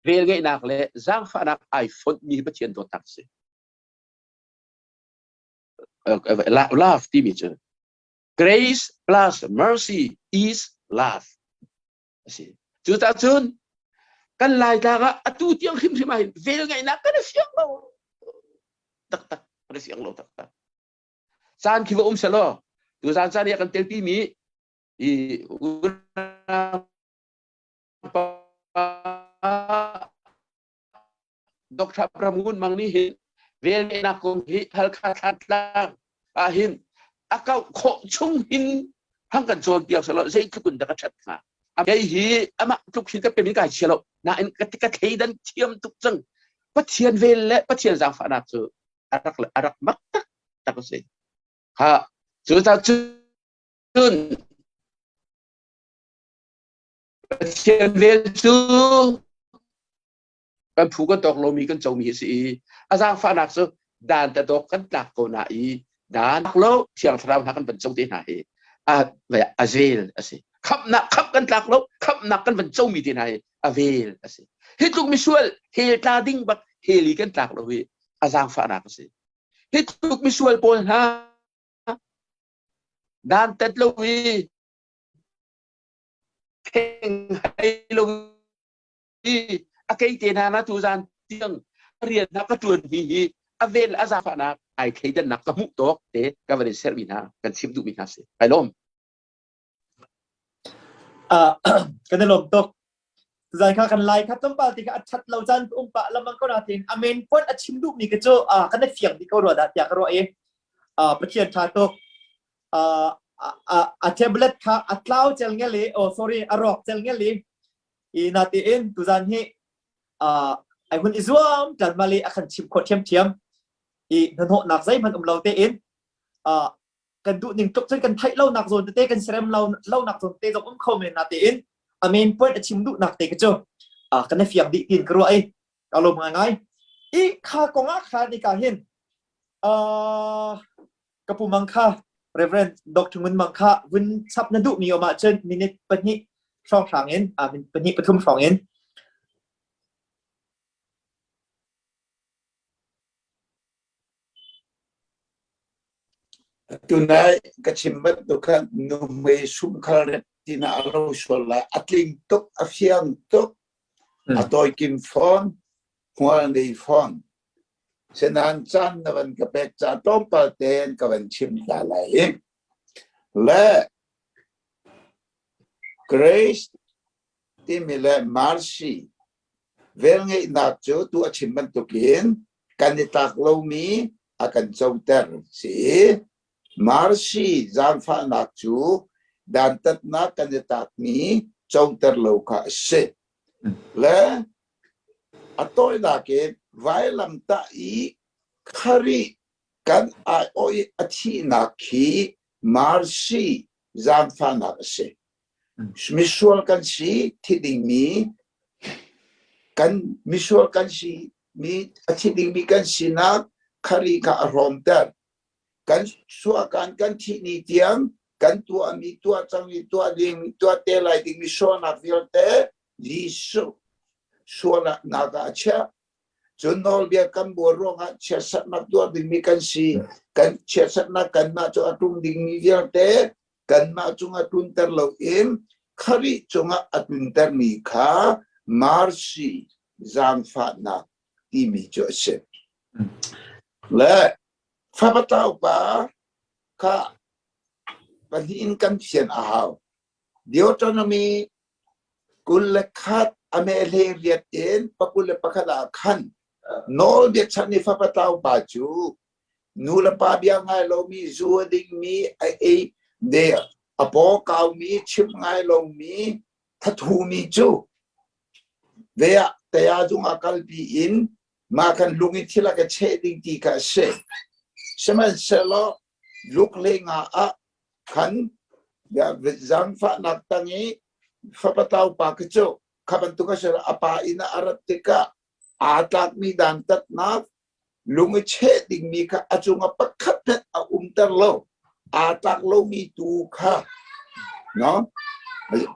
Speaker 2: velngeihnak le zaangfahnak ai fonhmi Pathian dawtnak a si love timi cu grace plus mercy is love a si cucaah cun kan laitlang ah atu tiang hrimhrim ah hin velngeihnak kan i fiang lo taktak kan i fiang lo taktak caan khi va um selaw tu zan caan i a kan telpi mi i unau Dr. Abraham Ngun Mang nih hin velngeihnak kong hi Halkha Thantlang ah hin a kauh khawh chung hin hang kan cawnpiak selaw zeitluk in dah ka ṭhat hnga. Kei hi amah tluk hin ka pem in kai chia lo. Nain ka, ka thleidan thiam tuk cang. Pathian vel le Pathian zaangfahnak cu a rak a rak mak tak tak a si. Ha, cu cun Pathian vel cu. Kan phu kan tawk lomi kan comi hi a si i a zaangfahnak cu dan ta dawk kan tlak ko na i dan lo thiang thlarau hna kan van co te hna hi a a vel a si. Khamhnak khamh kan tlak lo khamhnak kan van comi te hna hi a vel a si. Hi tluk misual hel tla ding bak hel i kan tlak lo hi a zaangfahnak a si. Hi tluk misual pawl hna dan tat lo i kheng hai lo i a kei te hna na tu zan tiang rian hna ka tuan hi hi a vel a zaangfahnak ai thleidannak ka hmuh tawk te ka van in sermi hna kan chim duhmi hna si. Ai lawm.
Speaker 1: Kan i lawm tuk. Zan kha kan lai kha tlawmpal ti kha a ṭhat lo caan um pah lamang ko natin a main point a chim duhmi ka cu kan i fiang dih ko rua dah tiah ka ruah i Pathian ṭha tuk. A tablet kha a tlau cel ngel i oh sorry a rawk cel ngel i i natein tuzan hi ai hun i zuam ṭan mali a kan chim khawh ṭhiamṭhiam i hnahnawhnak zeihmanh um lo tein kan duh ning tluk cun kan theih lo nak zawn tete kan serem lo lo nak zawn te zong um kho men na tein a main point a chim duh nak te ka cu kan i fiang dih tin ka ruah i ka lawm ngai ngai i kha kong ah khan i ka hin ka pu mang kha Reverend Dr. Ngun Mang kha vun chap na duh mi om ah cun minute pahnih hrawng hrang in pahnih pathum hrawng in.
Speaker 3: Tunai ka chim bantuk khan nuhmei sumkhal rep tina a lo sual lai. A tling tuk, a fiang tuk, a tawikim fawn, hmual nei fawn. Senain caan na van ka pek ca tlawmpal tein ka van chim ta lai i. Le grace timi le mercy Velngeihnak cu tu a chim bantukin kan i tlak lomi a kan coter si. Mercy zaangfahnak cu dantatnak kan i tlakmi coter lo kha a si. Le a tawinak in vailamtah i Kharih kan aiawh i a thihnak khi mercy zaangfahnak a si. Misual kan si, thi dingmi kan misual kan si mi a thi dingmi kan sinak khari kha a hrawmter. Kan suahkan kan thih ni tiang kan tuahmi tuah cangmi tuah ding tuah te lai dingmi sualnak vialte Jesuh sualnak ah a chiah. Cun nawlbia kan buar ruangah chiatserhnak tuah dingmi kan si. Kan chiatserhnak kanmah cu a tlung dingmi vialte kanmah cungah tlunter loin Khrih cungah a tluntermi kha mercy zaangfahnak timi cu a si. Le fapa pa kha pahnih in kan fian a hau. Deuteronomy 21 a me hle riat in pakul le pakhat ah khan nawlbia chan i fapa tlau pa cu nu le pa bia ngai lomi zu a dingmi a ei de a paw kaumi chim ngai lomi thathumi cu ve ah taya zung ah kalpi in mah kan lung i thil a ka cheh ding ti kha a si sihmanhsehlaw luk le nga ah khan zaangfahnak tang i fapa tlau pa kha cu kha bantuk a si a pa inn ah a rat tikah aa tlakmi dantatnak Lung i cheh dingmi kha a cungah pakhat hmanh a umter lo. Aa tlak lomi tu kha no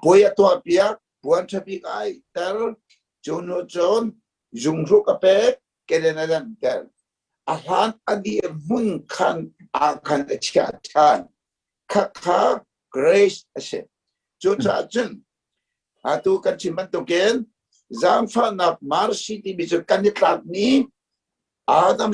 Speaker 3: puai a tuahpiak, puan ṭha bik a aihter, cu hnu cun zunghruk a pek, keden a lanhter. A hlan a dir hmun khan ah khan a chiah ṭhan. Khakha grace a si. Cucaah cun atu kan chim bantukin zaangfahnak mercy timi cu kan i tlakmi Adam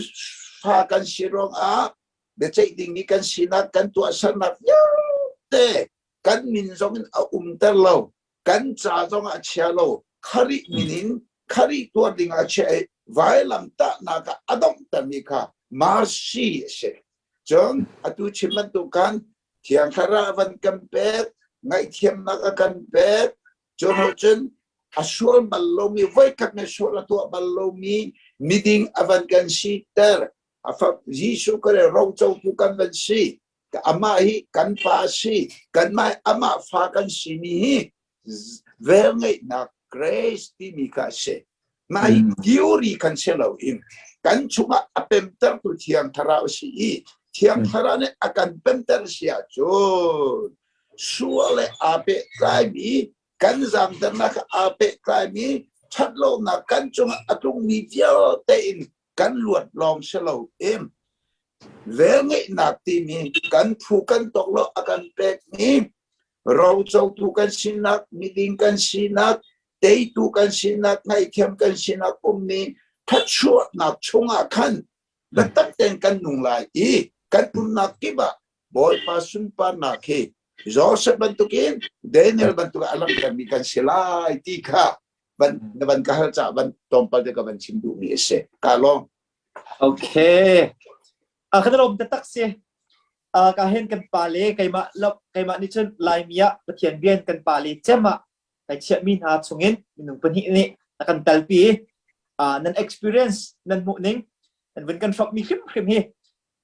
Speaker 3: fa kan si ruangah biaceih dingmi kan sinak kan tuahsernak vialte kan min zong in a umter lo kan ca zong ah a chia lo Kharih min in Kharih tuar ding ah a chia i vailamtahnak ah a donghtermi kha mercy a si cun atu chim bantuk khan Thiang Thlarau van kan pek, ngaihthiamnak a kan pek, cu hnu cun a sual bal lomi, voikhat na sual a tuah bal lomi miding a van kan siter. A fa Jesuh Khrih rocotu kan van si. Amah hi kan pa a si. Kanmah amah fa kan simi hi velngeihnak grace timi kha a si. Mah hi theory kan si lo in kan chungah a pemtertu Thiang Thlarau a si i Thiang Thlarau nih a kan pemter si ahcun sual le aa pehtlaimi kan zaamternak aa pehtlaimi ṭhatlonak kan cungah a tlungmi vialte in kan luat lawng si lo in velngeihnak timi kan phu kan tawk lo a kan pekmi rocotu kan sinak miding kan sinak teitu kan sinak ngaihthiam kan sinak ummi thluachuahnak chungah khan biatak tein kan nung lai i kan umnak kip ah Bawipa sunparnak hi Joseph bantukin Daniel bantuk a langhtermi kan si lai ti kha van na van ka hal ca van tlawmpal te ka van chim duhmi a si. Ka lawm.
Speaker 1: Okay. A kan lawm taktak si. Uh, ka hen kan pa le keimah keimah nih cun Laimi ah Pathian bian kan pa le cem ah kai chiahmi hna chungin minung pahnih nih a kan talpi i uh, nan experience nan hmuh ning nan vun kan hrawkmi hrimhrim hi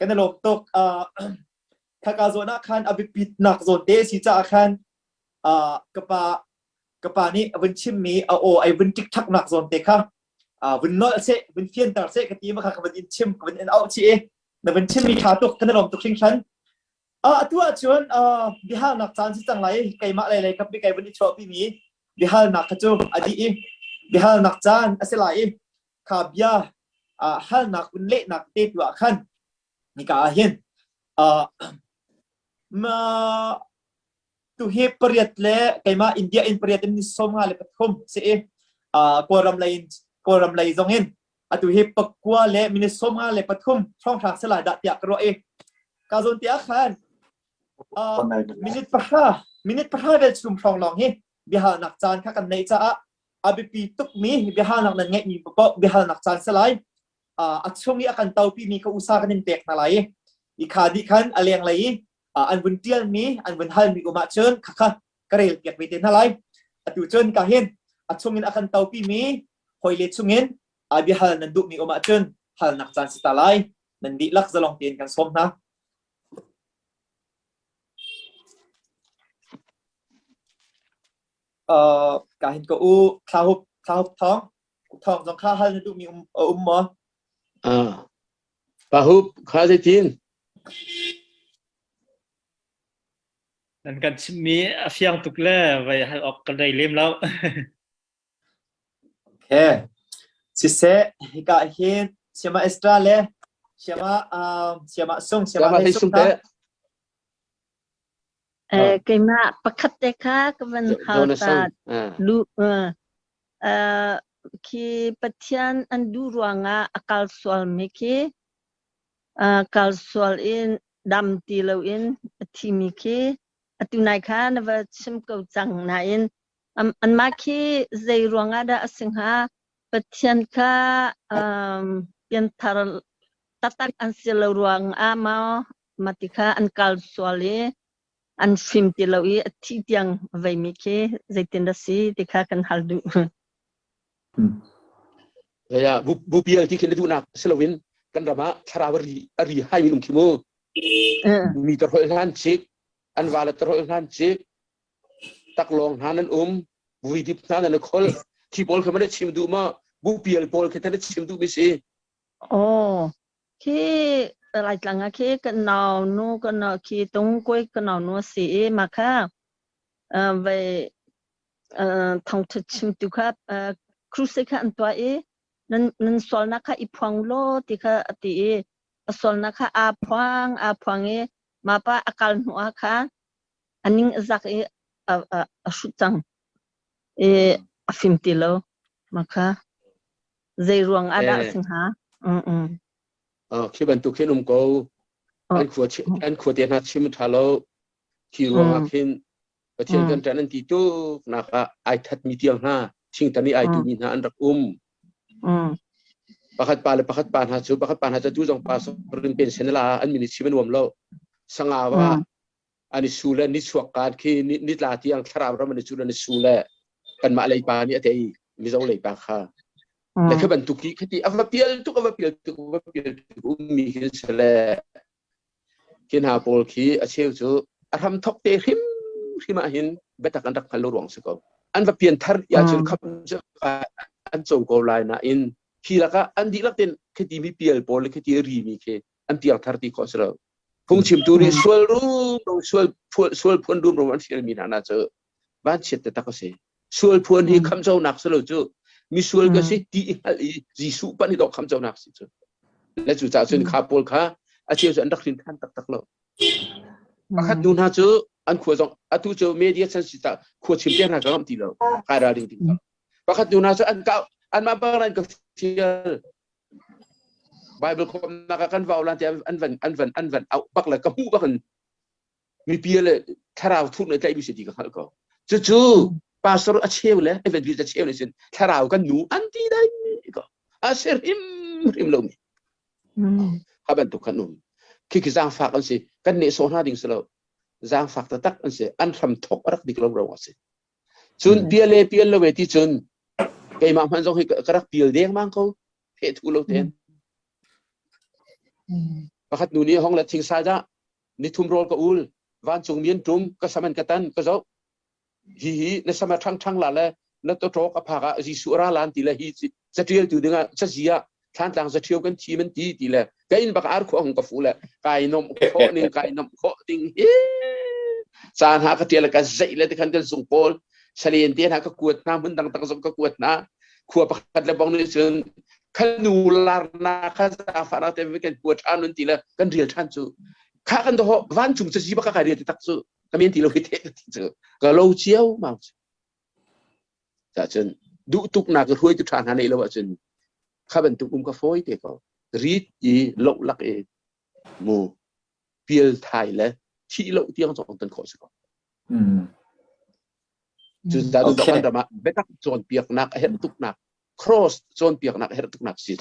Speaker 1: kan i lawm tuk. Uh, khaka zawn ah khan a biapitnak zawn te si caah khan uh, ka pa ka pa nih a vun chimmi a aw ai vun tikthak nak zawn te kha uh, vun nolh seh vun fianter seh ka ti ma kha ka vun in chim ka vun in auh chih i na vun chimmi ṭha tuk kan i lawm tuk hringhran. Uh, atu ahcun uh, biahalnak caan si cang lai keimah lei lei kap kai vun i chuahpi mi biahalnak kha cu a dih i biahalnak caan a si lai i kha bia uh, halnak vun lehnak te tu ah khan nika ah hin uh, ma tu hi pariat le keimah India in pariat in ni som nga le pathum si i uh, Kawlram lei in Kawlram lei zong in atu hi pakua le minute som nga le pathum hrawnghrang se lai dah tiah ka ruah i ka zawn tiah khan uh, minute pahra minute pahra vel chung hrawng lawng hi biahalnak caan kha kan neih caah a biapi tukmi biahalnak nan ngeihmi paoh biahalnak caan se lai uh, a chung i a kan topi mi kha usa kan in pek hna lai i i kha dih khan a leng lei i uh, an vun tialmi an vun halmi um ahcun khakha ka rel piak ve te hna lai atu cun ka hin a chungin a kan topi mi hawile chungin a biahal nan duhmi um ahcun halnak caan si ta lai nan dihlak zalong tein kan sawm hna uh, ka hin ka u thlahup thlahup thong thong zong kha hal na duhmi um, um maw
Speaker 2: ah pahup kha zeitin
Speaker 4: Nan kan chimmi a fiang tuk le vai hal awk kan rei lem lo.
Speaker 1: Okay. Siseh, hika hin Siama Estra le Siama um, Siama Sung, Siama
Speaker 2: Siama
Speaker 1: Hlei
Speaker 2: Hlei
Speaker 1: Sung
Speaker 2: Sung
Speaker 1: ta.
Speaker 2: te.
Speaker 5: Eh, keimah pakhat te kha ka van hal
Speaker 2: Jonas
Speaker 5: ta
Speaker 2: Sung. Ah.
Speaker 5: lu uh, uh, khi Pathian an duh ruangah a kal sualmi khi uh, kal sual in dam ti loin a thimi khi atu nai kha na va chim ko cang nain anmah khi zei ruangah dah a si hnga Pathian kha um, pianthar taktak an si lo ruangah maw mati kha an kal sual i an fim ti lo i a thi tiang a veimi khi zeitin dah si ti kha kan hal duh.
Speaker 2: Ya bu pial ti khi na duhnak si loin kan ram ah thlarau a ri a ri hai mi um khi mu mi tarholh hlan chik an va le tarholh hlan chik taklawng hna nan um vuidip hna nan khol thi pawl kha man chim duh ma bu pial pawl khi tan chim duh mi si
Speaker 5: Oh khi Laitlang ah khi kan nau nu kan nau khi tung koi kan nau nu si i ma kha vai thawngṭha chimtu kha crusade kha an tuah i nan nan sualnak kha i phuang law ti kha a ti i a sualnak kha aa phuang aa phuang i mah pa a kal hnu ah khan a ning a zak i a, a, a hrut cang i a fim ti lo mah kha zei ruang ah dah a si hnga mm mm
Speaker 2: khi bantuk khin um ko an khua an khua te hna chim ṭha lo khi ruang ah khin Pathian kan ṭan an ti tuk nak ah ai that mi tiang hna thingtan i ai tu mi hna an rak um pakhat pa le pakhat pa hna cu pakhat pa hna cu tu zong pa rin pension la an min chim an uam lo sanga wa an i su le ni chuak kan khi ni tla tiang thlarau ram an i cu le ni su le kanmah lei pa nih a tei mizo lei pa kha le kha bantuk ki khati ava pial tuk ava pial tuk ava pial tuk ummi hin sele Khi hna pawl khi a cheu cu a hramthok te hrimhrim ah hin biatak an rak hngal lo ruang si ko. An va pian thar ti ahcun kham cu. an co ko lai nain khi lakah an dihlak ten khiti mi pial pawl le khiti ri mi khi an piangthar ti khawh si lo. Phungchimtu nih sual rum sual sual phuan rum rum an fial mi hna na cu vanchiat taktak a si. Sual phuan hi khamconak si lo cu misual ka si ti i hngalh i Jesuh pan hi dawh khamconak si cu. Le cu caah cun kha pawl kha a cheu cu an rak hrin than taktak lo. Pakhat nu hna cu an khua zong atu cu media chan si ta khua chim te hna ka ngam ti lo. Kai ralring ding ka. Pakhat nu hna cu an ka anmah bang an ka fial. Bible khomnak ah kan vau lan ti an van an van an van auh bak le ka hmuh bak in mipi le thlarau thuk le tlaihmi si ti ka hngalh ko. Cucu pastor a cheu le evangelist a cheu le sin thlarau kan nu an ti dai ko. A ser hrim hrim lo mi. Ha bantuk khan um. Khi khi zaangfak an si. Kan nehsawh hna ding si lo. Zaangfak taktak an si. An hram thok a rak dik lo ro a si. Cun pial le pial lo ve ti cun keimah hmanh zong hi ka rak pial dengmang ko. Phe thu lo ten. Pakhat nu nih hong le thingsai dah nithum rawl ka ul vancung mi an ṭum ka sam an ka tan ka zoh hi hi na sam a ṭhang ṭhang la le na tawṭawk a phak ah Jesuh ra lan ti le hi caṭial tu dingah cazi ah thlantlang zaṭhio kan thim an ti ti le ka inn bak ar khuang ka fu le kai nom khawh ning kai nom khawh ding hi caan ha ka ṭial ka zeih le tikhan kan zung pawl salen te hna ka kuat hna hmun dang dang zong ka kuat hna khua pakhat le bong nih cun khanu larna kha zaangfahnak te kan kuat ṭhan un ti le kan rial ṭhan cu kha kan doho vancung cazi baka kai rial ti tak cu ka men ti lo hi te ti cu ka lo chiao mau cu cun duh tuk nak hruai tu ṭha hna nei lo ahcun kha bantuk um ka fawi te ko rit i loh lak i mu pial thai le thih lo tiang zong tan khawh si ko cu da du kan ram ah biatak cawnpiaknak a herh tuknak cross cawnpiaknak a herh tuknak si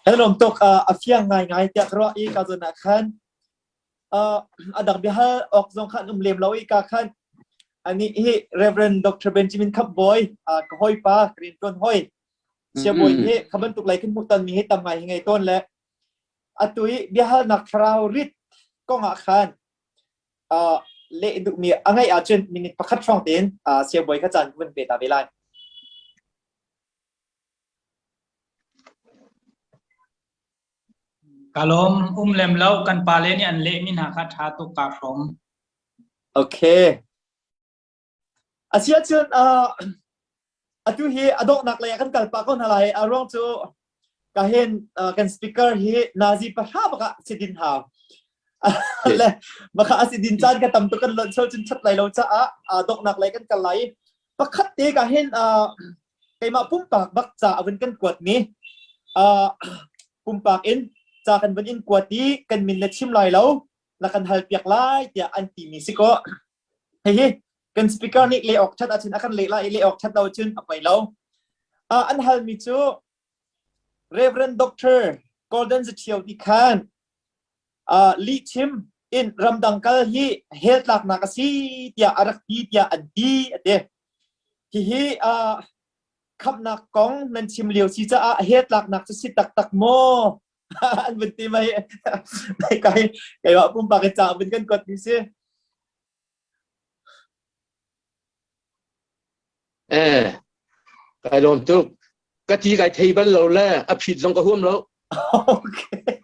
Speaker 1: Helom tok a fiang ngai ngai tiah ka ruah i ka zawn ah khan a dang biahal awk zong khan um lem lo i ka khan ani hi Reverend Dr. Benjamin Khapboy ka hawipa ka rian tuan hoi siabawi hi kha bantuk lei kan hmuh ton mi hi tam ngai hi ngei tawn le atu i biahalnak thlarau rit kong ah khan leh duhmi a ngeih ahcun minute pakhat hrawng tein siabawi kha caan vun pe ta ve lai.
Speaker 6: Ka lawm um lem lo kan pale nih an lehmi hna kha ṭha tuk kaa hrawm.
Speaker 1: Okay. Asiahcun uh, atu hi a donghnak lei ah kan kal pah ko hna lai. A ruang cu ka hin uh, kan speaker hi nazi pahra bak ah si din hau. Le baka a si din caan ka tam tuk kan lonh chol cun that lai lo caah uh, donghnak lei kan kal lai. Pakhat te ka hin uh, keimah pumpak bak ca a vun kan kuat mi uh, pumpak in ca kan vun in kuat i kan min na chim lai lo na kan hal piak lai tiah an ti mi si ko. Hihi kan speaker nih leh awk ṭhat ahcun a kan leh lai i leh awk ṭhat lo cun a poi lo. Uh, an halmi cu Reverend Doctor Golden Zathio ti khan uh, lihchim in ramdang kal hi hell tlaknak a si tiah a rak ti tiah an ti a ti. Hihi uh, khamhnak kong nan chim lio si caah hell tlaknak cu si taktak maw? an vun ti mai kai keimah pumpak in ca vun kan kuat mi si
Speaker 2: Eh, kai lawm tuk. Ka ti kai thei bal lo le a phit zong ka huam lo.
Speaker 1: Okay.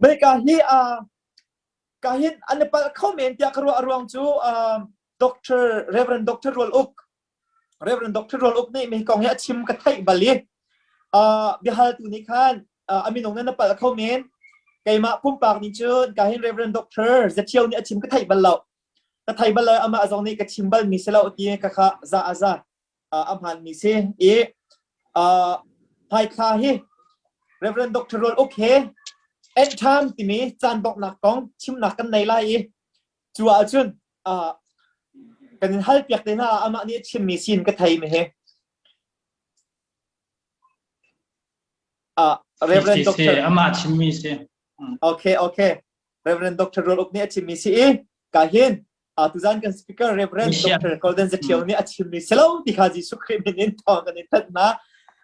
Speaker 1: Mei ka hi a ka hin an pal kho men tiah ka ruah a ruang cu Dr. Reverend Dr. Rual Uk Reverend Dr. Rual Uk nih mi kong hi a chim ka theih bal i uh, biahaltu nih khan uh, a minung nan na palh kho men keimah pumpak nih cun ka hin Reverend Dr. Zathio nih a chim ka theih bal lo ka thei bal lo amah zong nih ka chim bal mi si lo ti ka kha za a za uh, a hmaan mi si i uh, hmaithla hi Reverend Dr. Rual Uk he end time timi caan donghnak kong chimnak kan nei lai i cu ahcun uh, kan in hal piak te hna amah nih a chimmi sin ka thei mi he uh, Reverend Doctor
Speaker 6: amah chimmi si
Speaker 1: okay okay Reverend Dr. Rual Uk nih a chimmi si i ka hin uh, tuzan kan speaker Reverend Dr. Golden Zathio nih a chimmi si lo ti kha Jesuh Khrih min in thawng kan in thanh hna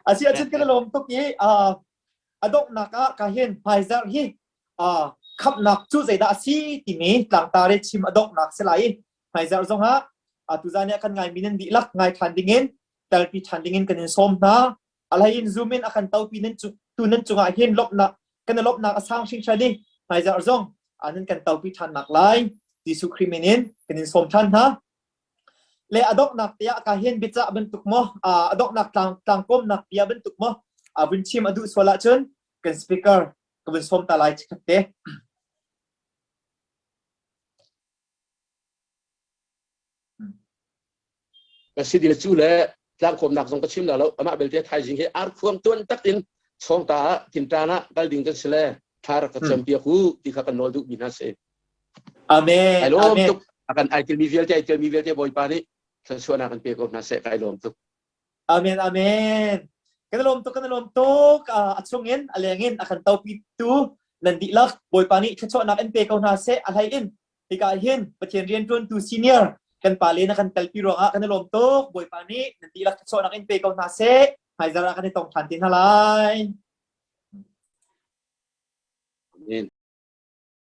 Speaker 1: asi ahcun kan lawm tuk i uh, a donghnak ah ka hin hmaizarh hi khamhnak cu zeidah a si timi tlangtar i chim a donghnak si lai i hmaizarh zongah. Tuzan ah kan ngaimi nan dihlak ngai ṭhan dingin telpi ṭhan dingin kan in sawm hna. Alai in zoom in a kan topi nan tu nan cungah hin lawmhnak kan i lawmhnak a sang hringhran i hmaizarh zong nan kan topi ṭhan nak lai Jesuh Khrih min in kan in sawm ṭhan hna. Le a donghnak tiah ka hin biacah bantuk maw a donghnak tlang tlangkawmnak bia bantuk maw a vun chim a duh sual ahcun kan speaker ka vun sawm ta lai chikhat te.
Speaker 2: Ka si dil cu le tlangkawmnak zong ka chim la lo amah belte thaizing hi arkhuang tuan tak in chawngta ah tinṭan ah kal ding kan si le thla rak ka cam piak u ti kha kan nawl duh mi hna si.
Speaker 1: Amen.
Speaker 2: Ai lawm tuk. A kan ai telmi vialte ai telmi vialte Bawipa nih thluachuahnak kan pe ko hna seh kai lawm tuk.
Speaker 1: Amen amen. Kan lawm tuk kan lawm tuk. A chung in a leng in a kan topi tu nan dihlak Bawipa nih thluachuahnak in pe ko hna seh a hlei in hika hin Pathian rianṭuantu senior kan pa le na kan telpi ruangah kan i lawm tuk. Bawipa nih nan dihlak thluachuahnak in pe ko hna seh. Hmaizarh ah kan i tong ṭhan te hna lai.